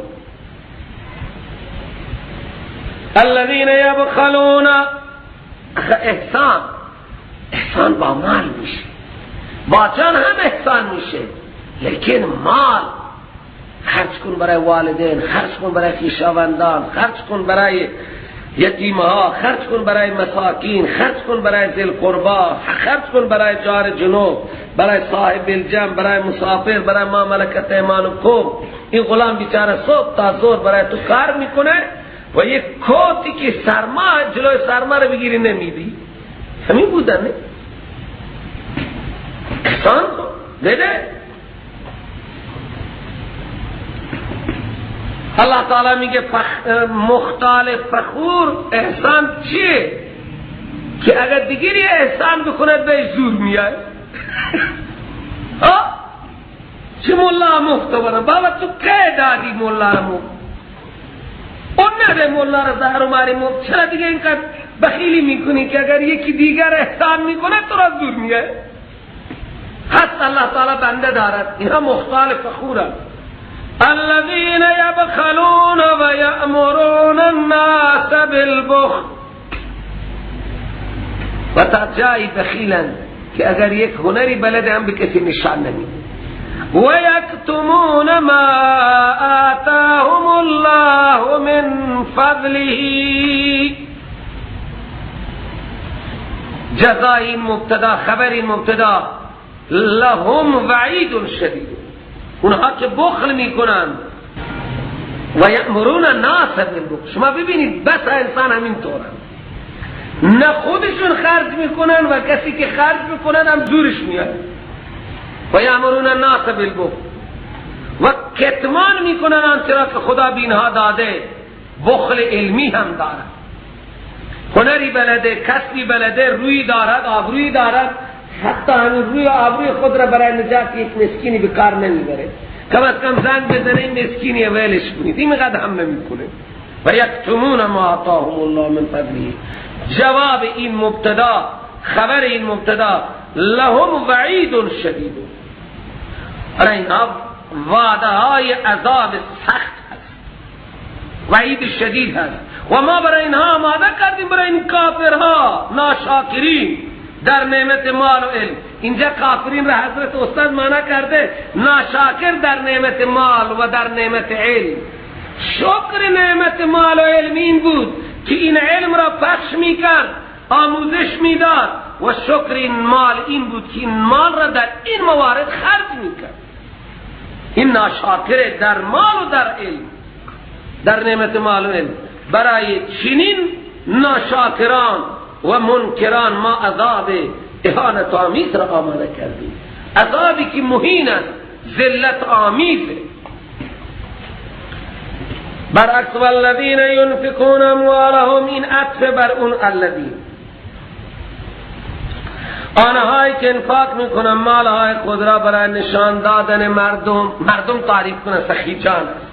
الذین یبخلون. احسان، احسان با مال میشه، با جان هم احسان میشه، لیکن مال خرج کن برای والدین، خرج کن برای خویشاوندان، خرج کن برای یتیمها، خرج کن برای مساکین، خرج کن برای ذی القربا، خرج کن برای جار جنوب، برای صاحب الجم، برای مسافر، برای ما ملکت ایمانکم. این غلام بیچاره صبح تا ظهر برای تو کار میکنه و یک کوتی که سرما جلوی سرما رو بگیری نمیدی. همین بودن نه؟ احسان کن، بده. الله تعالی میگه مختال فخور احسان چیه؟ که اگر دیگری احسان بکنه بهش زور میاد. چه مولا مفت برم بابا، تو که دادی مولا رو مفت؟ اون نده مولا رو زهر و ماری مفت. چرا دیگه اینقدر بخیلی میکنی که اگر یکی دیگر احسان میکنه تو را زور میاد؟ حتی الله تعالی بنده دارد، اینها مختال فخورن. الذين يبخلون ويأمرون الناس بالبخل. و تا جایی بخیلن که اگر یک هنری بلد هم به کسی نشان نمیده. ويكتمون ما آتاهم الله من فضله. جزای این مبتدا، خبر این مبتدا، لهم وعید شدید. اونها که بخل میکنن و یأمرون الناس بالبخل. شما ببینید بس انسان همین طورن، نه خودشون خرج میکنن و کسی که خرج میکنن هم زورش میاد. و یأمرون الناس بالبخل و کتمان میکنن آنچه را که خدا به اینها داده. بخل علمی هم دارد، هنری بلده، کسبی بلده، روی دارد، آبرویی دارد، حتی همین روی آبروی خود را برای نجات یک مسکینی به کار نمیبره. کم از کم زنگ بزنه این مسکینی ولش کنید، این قدر هم نمیکنه. و یکتمون ما آتاهم الله من فضله. جواب این مبتدا، خبر این مبتدا، لهم وعید شدید. برای اینها وعده های عذاب سخت هست، وعید شدید هست. و ما برای اینها آماده کردیم، برای این کافرها ناشاکرین در نعمت مال و علم. اینجا کافرین را حضرت استاد معنی کرده ناشاکر در نعمت مال و در نعمت علم. شکر نعمت مال و علم این بود که این علم را پخش میکرد، آموزش میداد، و شکر این مال این بود که این مال را در این موارد خرج میکرد. این ناشاکر در مال و در علم، در نعمت مال و علم. برای چنین ناشاکران و منکران ما عذاب اهانت آمیز را آماده کردیم، عذابی که مهین است، ذلت آمیز. برعکس والذین ینفقون اموالهم، این عطف بر اون الذین، آنهایی که انفاق میکنن مالهای خود را برای نشان دادن مردم، مردم تعریف کنن سخی جان است.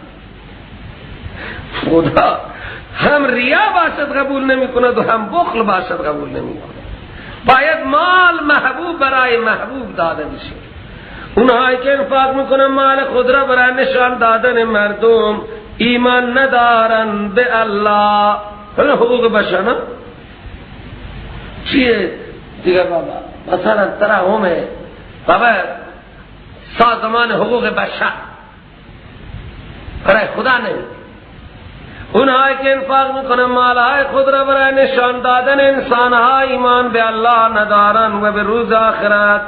خدا هم ریا باشد قبول نمی کند و هم بخل باشد قبول نمی کند. باید مال محبوب برای محبوب داده بشه. اونهایی که انفاق میکنن مال خود را برای نشان دادن مردم، ایمان ندارن به الله. حقوق بشر نه چیه دیگه بابا؟ مثلا ترحمه بابا، سازمان حقوق بشر برای خدا نمی. اونهایی که انفاق میکنن مالهای خود را برای نشان دادن انسانها، ایمان به الله ندارن و به روز آخرت.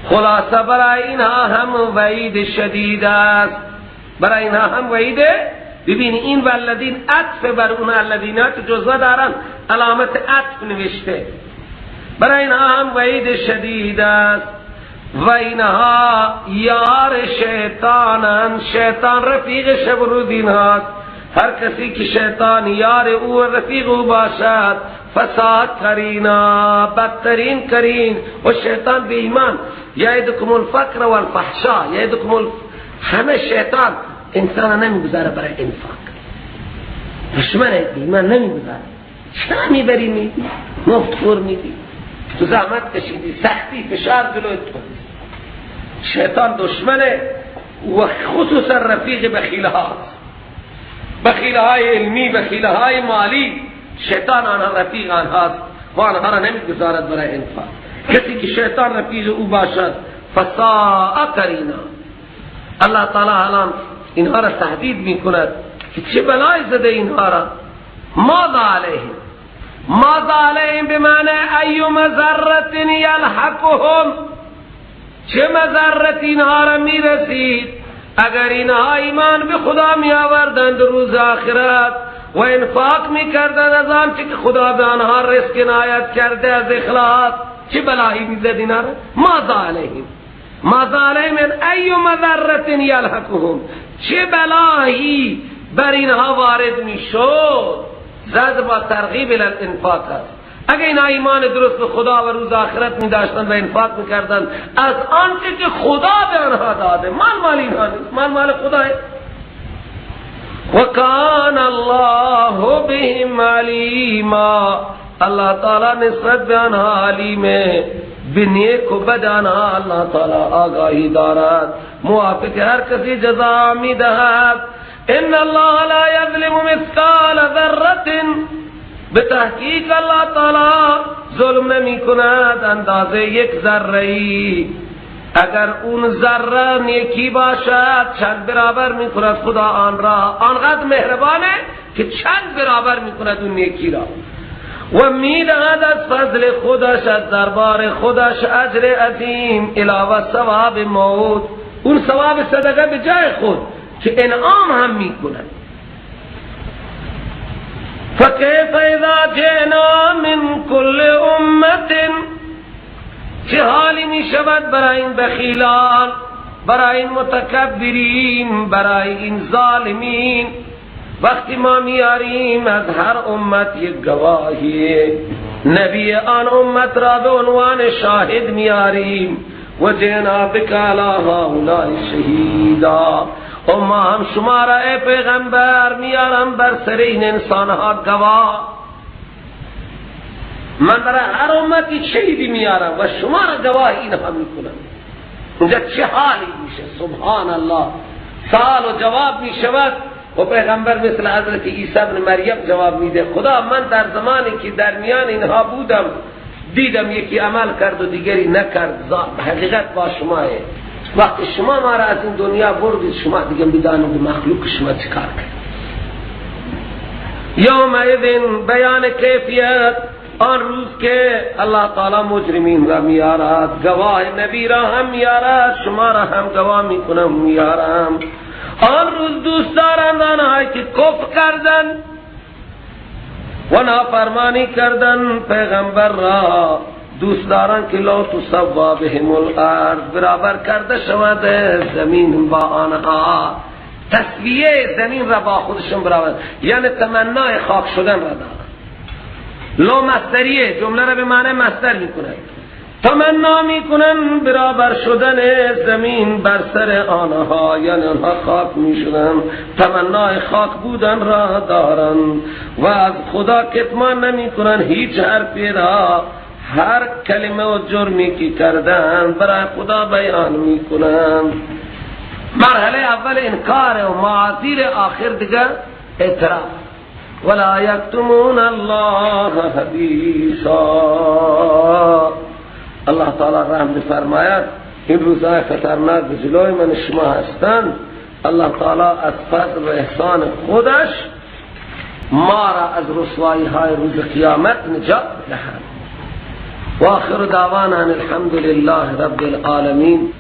خلاصه برای اینها هم وعید شدید است، برای اینها هم وعید. ببین این والذین عطف بر اون الذین که جزوه دارن، علامت عطف نوشته. برای اینها هم وعید شدید است. و اینها یار شیطانن، شیطان رفیق شب و روز اینهاست. هر کسی که شیطان یار او و رفیق او باشد، فساد کرینا، بدترین کرین. و شیطان بی ایمان، یعدکم الفقر والفحشاء، یعدکم همه شیطان انسان نمیگذاره برای انفاق. دشمن ایمان نمیگذاره. چرا میبری میدی؟ مفت خور میدی، تو زحمت کشیدی، سختی فشار جلوی تو. شیطان دشمنه و خصوصا رفیق بخیله هاست، بخیله های علمی، بخیله های مالی. شیطان آنها رفیق آنهاست و آنها را نمیگذارد برای انفاق. کسی که شیطان رفیق او باشد، فساء قرینا. الله تعالی الان اینها را تهدید میکند که چه بلای زده اینها را. ماذا علیهم، ماذا علیهم بمعنی ای مضرة یلحقهم، چه مضرت اینها را میرسید اگر اینها ایمان به خدا می آوردند روز آخرت و انفاق میکردند از آنچه که خدا به آنها رزق عنایت کرده از اخلاص، چه بلایی میزد اینها را؟ ماذا علیهم، ماذا علیهم ای مضرة یلحقهم، چه بلایی بر اینها وارد میشد. زد با ترغیب الانفاق است. اگر اینا ایمان درست به خدا و روز آخرت می داشتن و انفاق می کردن از آنچه که خدا به آنها داده، مال مال اینها نیست، مال مال خدا ہے. وکان الله بهم علیما، اللہ تعالی نسبت به آنها علیمه، به نیک و بد آنها اللہ تعالی آگاهی دارد، موافق هر کسی جزا می دهد. ان الله لا یظلم مثقال ذره، به تحقیق اللہ تعالی ظلم نمی کند اندازه یک ذره ای. اگر اون ذره نیکی باشد چند برابر می کند خدا آن را، آنقدر مهربانه که چند برابر می کند اون نیکی را، و می دهد از فضل خودش، از دربار خودش اجر عظیم علاوه ثواب موت. اون ثواب صدقه به جای خود که انعام هم می کند. فکیف اذا جئنا من کل امت، چه حالی می شود برای این بخیلان، برای این متکبرین، برای این ظالمین، وقتی ما میاریم از هر امت یک گواهی، نبی آن امت را به عنوان شاهد میاریم. و جئنا بک علی هؤلاء شهیدا، و ما هم شما را ای پیغمبر میارم بر سر این انسانها گواه. من برای هر امتی شهیدی میارم و شما را گواه اینها میکنم. اونجا چه حالی میشه؟ سبحان الله. سوال و جواب میشود و پیغمبر مثل حضرت عیسی بن مریم جواب میده، خدا من در زمانی که در میان اینها بودم دیدم یکی عمل کرد و دیگری نکرد، حقیقت با شماه. وقتی شما ما را از این دنیا بردید، شما دیگه بدانید مخلوق شما چیکار کرد. یومئذ بیان کیفیت آن روز که الله تعالی مجرمین را میارد، گواه نبی را هم میارد، شما را هم گواه میکنم میارم. آن روز دوست دارند آنهایی که کفر کردن و نافرمانی کردن پیغمبر را، دوست دارند که لو تسوا بهم الارض، برابر کرده شود زمین با آنها، تسویه زمین را با خودشون برابر، یعنی تمنای خاک شدن را دارند. لو مصدریه، جمله را به معنی مصدر میکنه، تمنا میکنن برابر شدن زمین بر سر آنها، یعنی آنها خاک میشدن، تمنای خاک بودن را دارن و از خدا کتمان نمیکنن هیچ حرفی را، هر کلمه و جرمی که کردن برای خدا بیان میکنن. مرحله اول انکار و معاذیر، آخر دیگه اعتراف. ولا یکتمون الله حدیثا. الله تعالی رحم بفرماید. این روزهای خطرناک جلوی من شما هستند. الله تعالی از فضل و احسان خودش ما را از رسوایی های روز قیامت نجات بدهد. و آخر دعوانا ان الحمد لله رب العالمین.